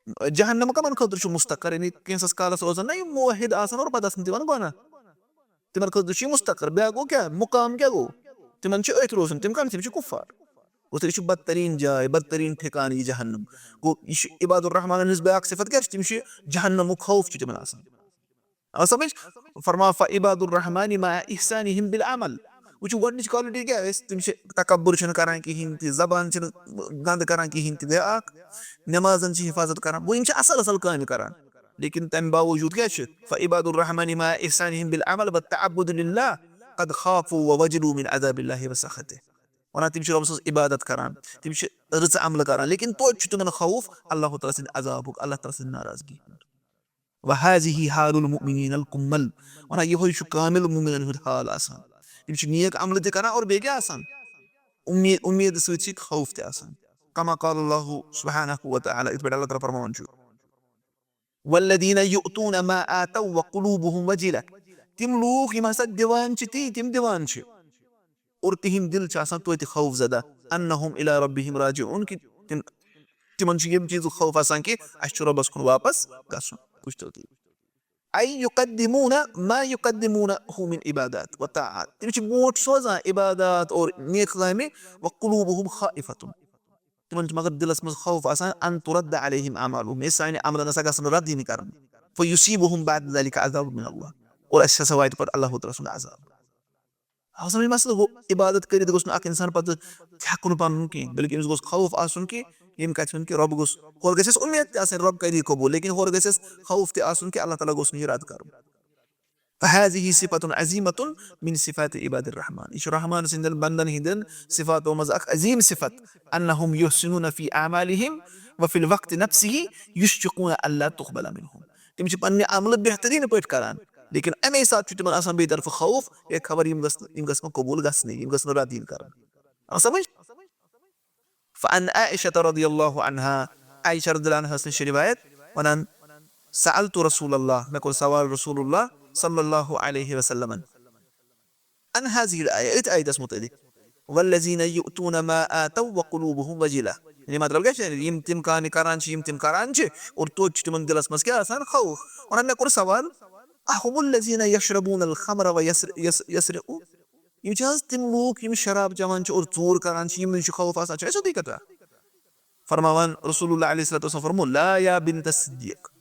جہنم کمن خٲطرٕ چھُ مستقر؟ یعنی کینٛژھس کالس روزان نہ یِم موحد آسان اور پتہٕ آسان تِمن گۄناہ۔ تِمن خٲطرٕ چھُ یہِ مستقر۔ بیٛاکھ گوٚو کیٛاہ؟ مُقام کیٛاہ گوٚو؟ تِمن چھُ أتھۍ روزُن۔ تِم کم؟ تِم چھِ کُفار۔ گوٚو، یہِ چھُ بدترین جاے، بدترین ٹھِکانہٕ یہِ جہنم۔ گوٚو، یہِ چھُ عباد الرحمانن ہٕنٛز بیٛاکھ صفت کیٛاہ چھِ؟ تِم چھِ جہنمُک خوف چھُ تِمن آسان۔ آ سمجھ؟ فرماو، فعباد الرحمن مع احسانہم بالعمل۔ وٕچھِو، گۄڈٕنِچ quality کیٛاہ ٲسۍ؟ تِم چھِ تکبر چھِنہٕ کران کِہیٖنۍ تہِ، زبان چھِنہٕ گنٛدٕ کران کِہیٖنۍ تہِ، بیٛاکھ نٮ۪مازن چھِ حفاظت کران۔ گوٚو، یِم چھِ اصل اصل کامہِ کران۔ لیکن تمہِ باوجود کیٛاہ چھِ؟ فعباد الرحمن مع احسانہم بالعمل والتعبد للہ قد خافوا ووجلوا من عذاب اللہ وسخطہ۔ ونان، تِم چھِ رۄب سٕنٛز عبادت کران، تِم چھِ رٕژٕ عملہٕ کران، لیکن توتہِ چھُ تِمن خوف اللہ تعالیٰ سٕنٛدِ عذابُک، اللہ تعالیٰ سٕنٛدِ ناراضگی ہُنٛد۔ وهذه حال المؤمنین الکمل۔ ونان، یِہوٚے چھُ کامل مومنن ہُنٛد حال آسان۔ تِم چھِ نیک عملہٕ تہِ کران اور بیٚیہِ کیٛاہ آسان؟ امید، امید سۭتۍ سۭتۍ خوف تہِ آسان۔ کما قال اللہ سبحانہ و تعالیٰ، یِتھ پٲٹھۍ اللہ تعالیٰ فرماوان چھُ، والذین یؤتون ما آتوا وقلوبہم وجلہ۔ تِم لوٗکھ یِم ہسا دِوان چھِ تی، تِم دِوان چھِ اور تِہِنٛدۍ دِل چھِ آسان توتہِ خوف زدہ، انہم الی ربہم راجعون، کہِ تِم، تِمن چھُ ییٚمہِ چیٖزُک خوف آسان کہِ اَسہِ چھُ رۄبس کُن واپس گژھُن۔ وٕچھتو تُہۍ، اے یقدمون ما یقدمونہ من عبادات و طاعات، تِم چھِ برونٛٹھ سوزان عبادات اور نیک کامہِ، وقلوبہم خائفتن، تِمن چھُ مگر دِلس منٛز خوف آسان، ان ترد علیہم اعمالہم، ہے سانہِ عملن ہسا گژھن رد یِنۍ کرنہٕ، فیصیبہم بعد ذلک عذاب من اللہ، اور اسہِ ہسا واتہِ پتہٕ اللہ تعالیٰ سُنٛد عذاب۔ آو سمجھ مسلہٕ؟ گوٚو، عبادت کٔرِتھ گوٚژھ نہٕ اکھ انسان پتہٕ تھٮ۪کُن پنُن کینٛہہ، بلکہِ أمِس گوٚژھ خوف آسُن کہِ ییٚمہِ کتھِ ہُنٛد کہِ رۄب گوٚژھ، ہورٕ گژھٮ۪س اُمید تہِ آسٕنۍ رۄب کرِ یہِ قبوٗل، لیکن ہورٕ گژھٮ۪س خوف تہِ آسُن کہِ اللہ تعالیٰ گوٚژھ نہٕ یہِ رد کرُن۔ فهذه صفة عظیمة من صفات عباد الرحمن۔ یہِ چھُ رحمان سٕنٛدٮ۪ن بندن ہٕنٛدٮ۪ن صفاتو منٛز اکھ عظیٖم صفت، انہم یحسنون فی اعمالہم وفی الوقت نفسہ یشفقون الا تقبل منہم۔ تِم چھِ پننہِ عملہٕ بہتریٖن پٲٹھۍ کران، لیکن امے ساتہٕ چھُ تِمن آسان بیٚیہِ طرفہٕ خوف، ہے خبر یِم گژھن، یِم گژھن قبوٗل گژھنٕے، یِم گژھن رد یِنۍ کرنہٕ۔ آو سمجھ؟ فعن عائشة رضی اللہ عنہا، عائشہ رضی اللہ عنہا سٕنٛز چھِ روایت ونان، سألت رسول اللہ، مےٚ کوٚر سوال رسول اللہ صلی اللہ علیہ وسلمن عن هذه الآية، أتھۍ آیتس متعلق، والذين يؤتون ما آتوا وقلوبهم وجلة، یعنی مطلب کیٛاہ چھُ؟ یِم تِم کامہِ کران چھِ، یِم تِم کران چھِ، اور توتہِ چھُ تِمن دِلس منٛز کیٛاہ آسان؟ خوف۔ ونان، مےٚ کوٚر سوال، أهم الذين يشربون الخمر ويسرقون؟ یِم چھِ حظ تِم لوٗکھ یِم شراب چٮ۪وان چھِ اور ژوٗر کران چھِ، یِمن چھُ خوف آسان؟ چھُ اَسہِ سیوٚدُے کتھا؟ فرماوان رسول اللہ علیہ الصلوۃ والسلام فرمو، لا یا بنت صدیق۔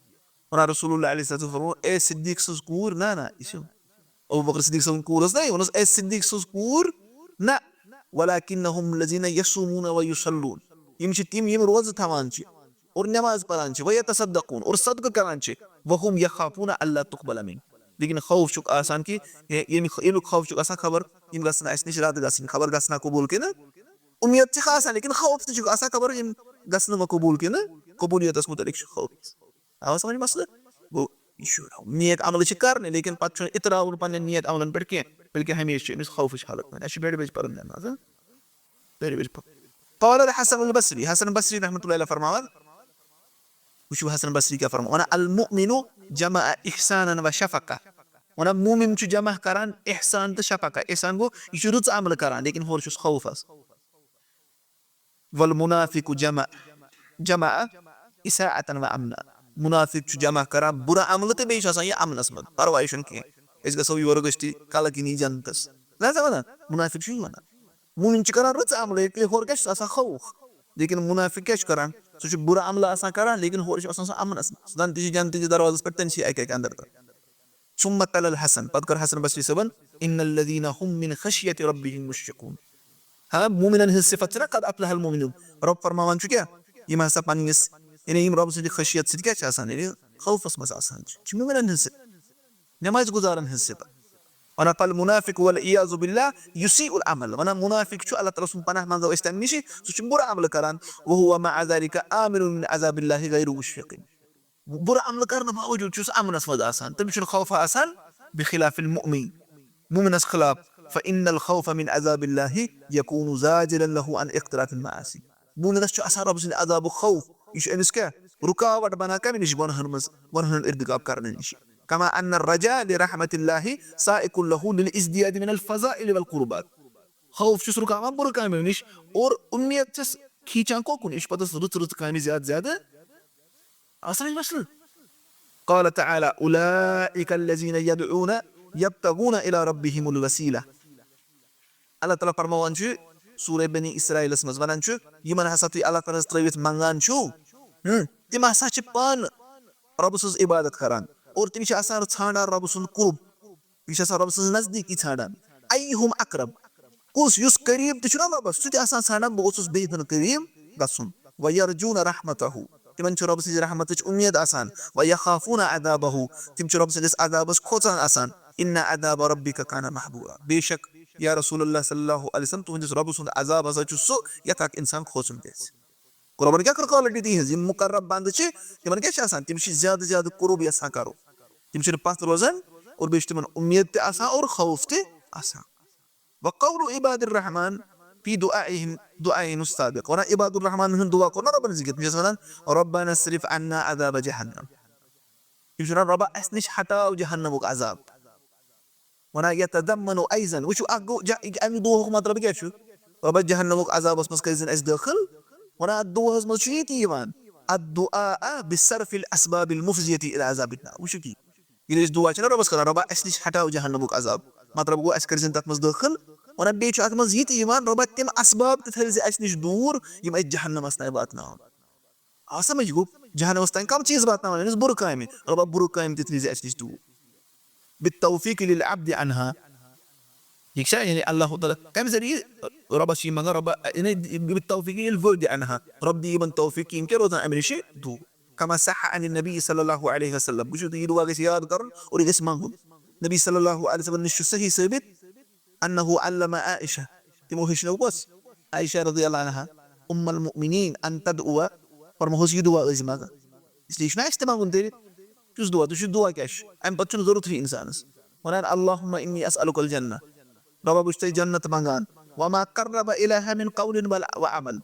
ونان رسول اللہ علیہ الصلوۃ والسلام فرمو، اے صدیق سٕنٛز کوٗر، نہ نہ، یہِ چھِ ابو بکر صدیق سٕنٛز کوٗر ٲس نہ، ووٚنُس، اے صدیق سٕنٛز کوٗر، نہ، ولکنہم الذین یصومون و یصلون۔ یِم چھِ تِم یِم روزٕ تھاوان چھِ اور نماز پران چھِ، و یتصدقون، اور صدقہٕ کران چھِ، وہم یخافون الا تقبل منہم۔ لیکن خوف چھُکھ آسان کہِ یہِ، ییٚمہِ، ییٚمیُک خوف چھُکھ آسان، خبر یِم گژھن اَسہِ نِش رد گژھٕنۍ، خبر گژھنا قبوٗل کِنہٕ؟ اُمید چھَکھ آسان، لیکن خوف تہِ چھُکھ آسان، خبر یِم گژھن وۄنۍ قبوٗل کِنہٕ؟ قبوٗلیتَس مُتعلِق چھُ خوف۔ آوا سمجھ مسلہٕ؟ گوٚو، یہِ چھُ نیک عملہٕ چھِ کرنہِ، لیکن پتہٕ چھُنہٕ اِتراوُن پننٮ۪ن نیک عملن پٮ۪ٹھ کینٛہہ، بلکہِ ہمیشہِ چھُ أمِس خوفٕچ حالت وۄنۍ۔ اَسہِ چھُ بَڑِ بَجہِ پَرُن نٮ۪ماز، ہہ؟ بَڑِ بَجہِ پَرُن۔ قال الحسن البصری، حسن بصری رحمتہ اللہ علیہ فرماوان، وٕچھِو حسن بصری کیٛاہ فرماوان، ونان، المؤمن جمع احسانا و شفقہ۔ ونان، مومن چھُ جمع کران احسان تہٕ شفقہ۔ احسان گوٚو، یہِ چھُ رٕژ عملہٕ کران، لیکن ہورٕ چھُس خوف آسان۔ والمنافق جمع، جمع اساءة و امنا۔ منافق چھُ جمع کران بُرٕ عملہٕ تہٕ بیٚیہِ چھُ آسان یہِ امنس منٛز، پرواے چھُنہٕ کینٛہہ، أسۍ گژھو یورٕ گٔژھتٕے کلہٕ کِنی جنتس۔ نہ حظ ونان، منافق چھُ یی ونان۔ مومن چھُ کران رٕژ عملہٕ، ییٚلہِ ہورٕ کیٛاہ چھُس آسان خوف، لیکن منافق کیٛاہ چھُ کران؟ سُہ چھُ بُرٕ عملہٕ آسان کران، لیکن ہورٕ چھُ آسان سُہ امنس منٛز۔ زن تہِ چھُ جنتہٕ کِس دروازس پٮ۪ٹھ، تٔمۍ سٕے اکہِ اکہِ اندر تہٕ۔ ثم تلا الحسن، پتہٕ کٔر حسن بصری صٲبن، ان الذین هم من خشیت ربهم مشفقون۔ ہاں، مومنن ہٕنٛز صفت چھِ نہ، قد افلح المؤمنون۔ رۄب فرماوان چھُ کیٛاہ؟ یِم ہسا پننِس، یعنی یِم رۄب سٕنٛدِ خشیت سۭتۍ کیٛاہ چھِ آسان؟ یعنی خوفس منٛز آسان چھِ۔ چھِ مومنن ہٕنٛز صفت۔ نماز گزارن ہٕنٛز صفت۔ ونان، فالمنافق والعیاذ باللہ یسیء العمل۔ ونان، منافق چھُ، اللہ تعالیٰ سُنٛد پناہ منٛگو أسۍ تمہِ نِش، سُہ چھُ بُرٕ عملہٕ کران۔ وهو مع ذلك آمن من عذاب الله غیر مشفق۔ بُرٕ عملہٕ کرنہٕ باوجوٗد چھُ سُہ امنس منٛز آسان، تٔمِس چھُنہٕ خوفا آسان، بخلاف المؤمن، مومنس خلاف۔ فإن الخوف من عذاب الله يكون زاجرا له عن اقتراف المعاصي۔ مومنس چھُ آسان رۄب سٕنٛدِ عذابُک خوف، یہِ چھُ أمِس کیٛاہ؟ رُکاوٹ بنان کمہِ نِش؟ گۄنہن منٛز، گۄنہن ہُنٛد ارتکاب کرنہٕ نِش۔ كما أن الرجاء لرحمة الله سائق له للازدياد من الفضائل والقربات۔ خوف چھُس رُکاوان بُرٕ کامیو نِش اور اُمید چھَس کھیٖچان کوکُن، یہِ چھُ پتہٕ رٕژ رٕژ کامہِ زیادٕ زیادٕ آ سمجھ مسلہٕ؟ قال تعالی، اولئک الذین یدعون یبتغون الی ربہم الوسیلہ۔ اللہ تعالیٰ فرماوان چھُ سورہ بنی اسرائیلس منٛز، ونان چھُ، یِمن ہسا تُہۍ اللہ تعالیٰ ہس ترٲوِتھ منٛگان چھِو، ہم، تِم ہسا چھِ پانہٕ رۄبہٕ سٕنٛز عبادت کران اور تِم چھِ آسان ژھانٛڈان رۄبہٕ سُنٛد قرب۔ یہِ چھِ آسان رۄبہٕ سٕنٛز نزدیٖکی ژھانٛڈان۔ ایہم اقرب، کُس یُس قریٖب تہِ چھُنہ رۄبس، سُہ تہِ آسان ژھانٛڈان، بہٕ گوٚژھُس بیٚیہِ ہُنٛد قریٖب گژھُن۔ ویرجون رحمتہ، تِمن چھِ رۄبہٕ سٕنٛزِ رحمتٕچ اُمید آسان۔ ویخافون عذابہ، تِم چھِ رۄبہٕ سٕنٛدِس عذابس کھوژان آسان۔ ان عذاب ربک کان محذورا، بے شک یا رسول اللہ صلی اللہ علیہ وسلم، تُہنٛدِس رۄبہٕ سُنٛد عذاب ہسا چھُ سُہ یتھ اکھ انسان کھوژُن گژھِ۔ قربان کیٛاہ کٔر quality تِہنٛز؟ یِم مقرب بندٕ چھِ، تِمن کیٛاہ چھِ آسان؟ تِم چھِ زیادٕ زیادٕ قرب یژھان کرُن۔ تِم چھِنہٕ پتھ روزان اور بیٚیہِ چھِ تِمن اُمید تہِ آسان اور خوف تہِ آسان۔ وقول عباد الرحمن فی دعائہم، دعائہم السابق۔ ونان عباد الرحمن ہُنٛد دعا کوٚر نا رۄبن ذکر، تِم چھِ ونان، ربنا اصرف عنا عذاب جہنم۔ تِم چھِ ونان، رۄبا، اسہِ نِش ہٹاو جہنمُک عذاب۔ ونان، یتضمن ایضا، وٕچھِو، اکھ گوٚو جہ-، امیُک دعاہُک مطلب کیٛاہ چھُ؟ رۄبا، جہنمُک عذابس منٛز کٔرۍ زن اسہِ دٲخل۔ ونان، اتھ دعاہس منٛز چھُ یہِ تہِ یِوان، الدعاء بصرف الاسباب المفضیۃ الی عذاب النار۔ وٕچھِو کہِ ییٚلہِ أسۍ دعا چھِنہ رۄبس کران، رۄبا، اسہِ نِش ہٹاو جہنمُک عذاب، مطلب گوٚو، اسہِ کٔرۍ زن تتھ منٛز دٲخل۔ ونان، بیٚیہِ چھُ اتھ منٛز یہِ تہِ یِوان، رۄبا، تِم اسباب تہِ تھٲوۍ زِ اسہِ نِش دوٗر، یِم اسہِ جہنمس تام واتناون۔ آ سمجھ گوٚو؟ جہنمس تام کم چیٖز واتناوان؟ یعنی بُرٕ کامہِ۔ رۄبا، بُرٕ کامہِ تہِ تھٲوزِ اسہِ نِش دوٗر۔ بالتوفیق للعبد عنہا۔ ٹھیٖک چھا؟ یعنی اللہ تعالیٰ کمہِ ذٔریعہٕ رۄبس چھِ یہِ منٛگان، رۄبا، یعنی بالتوفیق للبعد عنہا۔ رۄب دِ یِمن توفیق کہِ یِم کیٛاہ روزان امہِ نِش دوٗر۔ کما صح عن النبی صلی اللہ علیہ وسلم۔ وٕچھِو تُہۍ، یہِ دُعا گژھِ یاد کرُن اور یہِ گژھِ منٛگُن۔ نبی صلی اللہ علیہ وسلم نِش چھُ صحیح ثٲبت، انہ علم عائشہ، تِمو ہیٚچھنٲو کۄس؟ عائشہ رضی اللہ عنہا، ام المؤمنین، ان تدعو، فرموہس یہِ دعا ٲسۍ زِ منٛگان۔ اس لیے چھُنہ اَسہِ تہِ منٛگُن تیٚلہِ، کیُس دعا؟ تُہۍ چھِو دعا کیٛاہ چھُ؟ اَمہِ پتہٕ چھُنہٕ ضروٗرتھٕے اِنسانَس۔ وَنان، اللہم انی اسألک الجنہ، رۄبا، بہٕ چھُس ژےٚ جنت منٛگان۔ وما قرب الیہا من قول ولا، وعمل،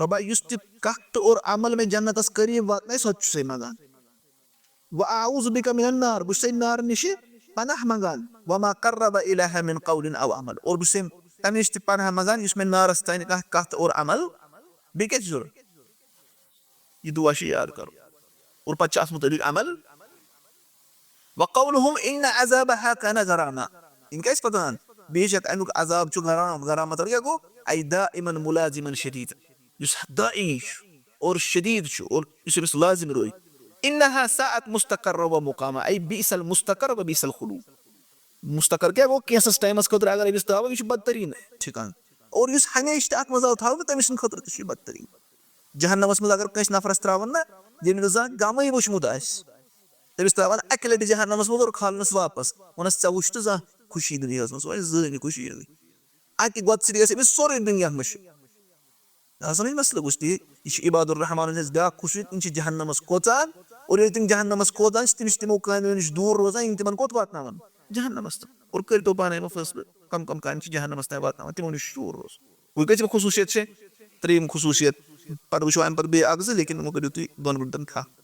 رۄبا، یُس تہِ کَتھ تہٕ اور عمل مےٚ جنتَس قریٖب واتنایہِ، سۄ تہِ چھُسَے منٛگان۔ واعوذ بک من النار، بہٕ چھُسَے نارٕ نِشہِ پناہ منٛگان۔ وما قرب الیہا من قول او عمل، اور بہٕ چھُسَے تَمہِ نِش تہِ پناہ منٛگان، یُس مےٚ نارَس تانۍ کانٛہہ کَتھ اور عمل، بیٚیہِ کیٛاہ چھُ ضروٗرت؟ یہِ دُعا چھُ یاد کرُن۔ اور پتہٕ چھُ اتھ متعلق عمل۔ وقولہم ان عذابہا کان غراما۔ یِم کیٛاہ چھِ پتہٕ ونان؟ بے شک امیُک عذاب چھُ غرام۔ غرام مطلب کیٛاہ گوٚو؟ اے دائما ملازما شدید۔ یُس دائمی چھُ اور شدید چھُ اور یُس أمِس لازم روزِ۔ انہا ساءت مستقرا و مقاما۔ اے بئس المستقر و بئس الخلود۔ مستقر کیٛاہ گوٚو؟ کینٛژھس ٹایمس خٲطرٕ اگر أمِس تھاوو، یہِ چھُ بدترین ٹھِکان۔ اور یُس ہمیشہِ تہِ اتھ منٛز آو تھاونہٕ، تٔمۍ سٕنٛدِ خٲطرٕ تہِ چھُ یہِ بدترین۔ جہنمس منٛز اگر کٲنٛسہِ نفرس ترٛاوَن نا، ییٚمہِ نہٕ زانٛہہ غمٕے وُچھمُت آسہِ، تٔمِس ترٛاوَن اَکہِ لَٹہِ جہنمس منٛز اور کھالنَس واپس، وَنَس، "ژےٚ وُچھ تہٕ زانٛہہ خوشی دُنیاہَس منٛز؟" وَنہِ، "زٕہٕنۍ نہٕ خوشی یِنٕے۔" اَکہِ گۄژھِ سۭتۍ گژھِ أمِس سورُے دُنیا مٔشِتھ۔ آ سمجھ مسلہٕ گوٚژھ تہِ، یہِ چھُ عباد الرحمانَن ہٕنٛز بیٛاکھ خصوٗصیت، تِم چھِ جہنمس کھوژان، اور ییٚلہِ تِم جہنمس کھوژان چھِ، تِم چھِ تِمو کامٮ۪و نِش دوٗر روزان، یِم تِمن کوٚت واتناوَن؟ جہنمس تام۔ اور کٔرۍتو پانَے وۄنۍ فٲصلہٕ، کم کم کامہِ چھِ جہنمس تام واتناوان، تِمو نِش چھُ دوٗر روزُن۔ وۄنۍ کٔژِم خصوٗصیت چھِ؟ ترٛیٚیِم خصوٗصیت، پتہٕ وٕچھو اَمہِ پتہٕ بیٚیہِ اکھ زٕ، لیکن وۄنۍ کٔرِو تُہۍ دۄن گٲنٛٹن تھپھ۔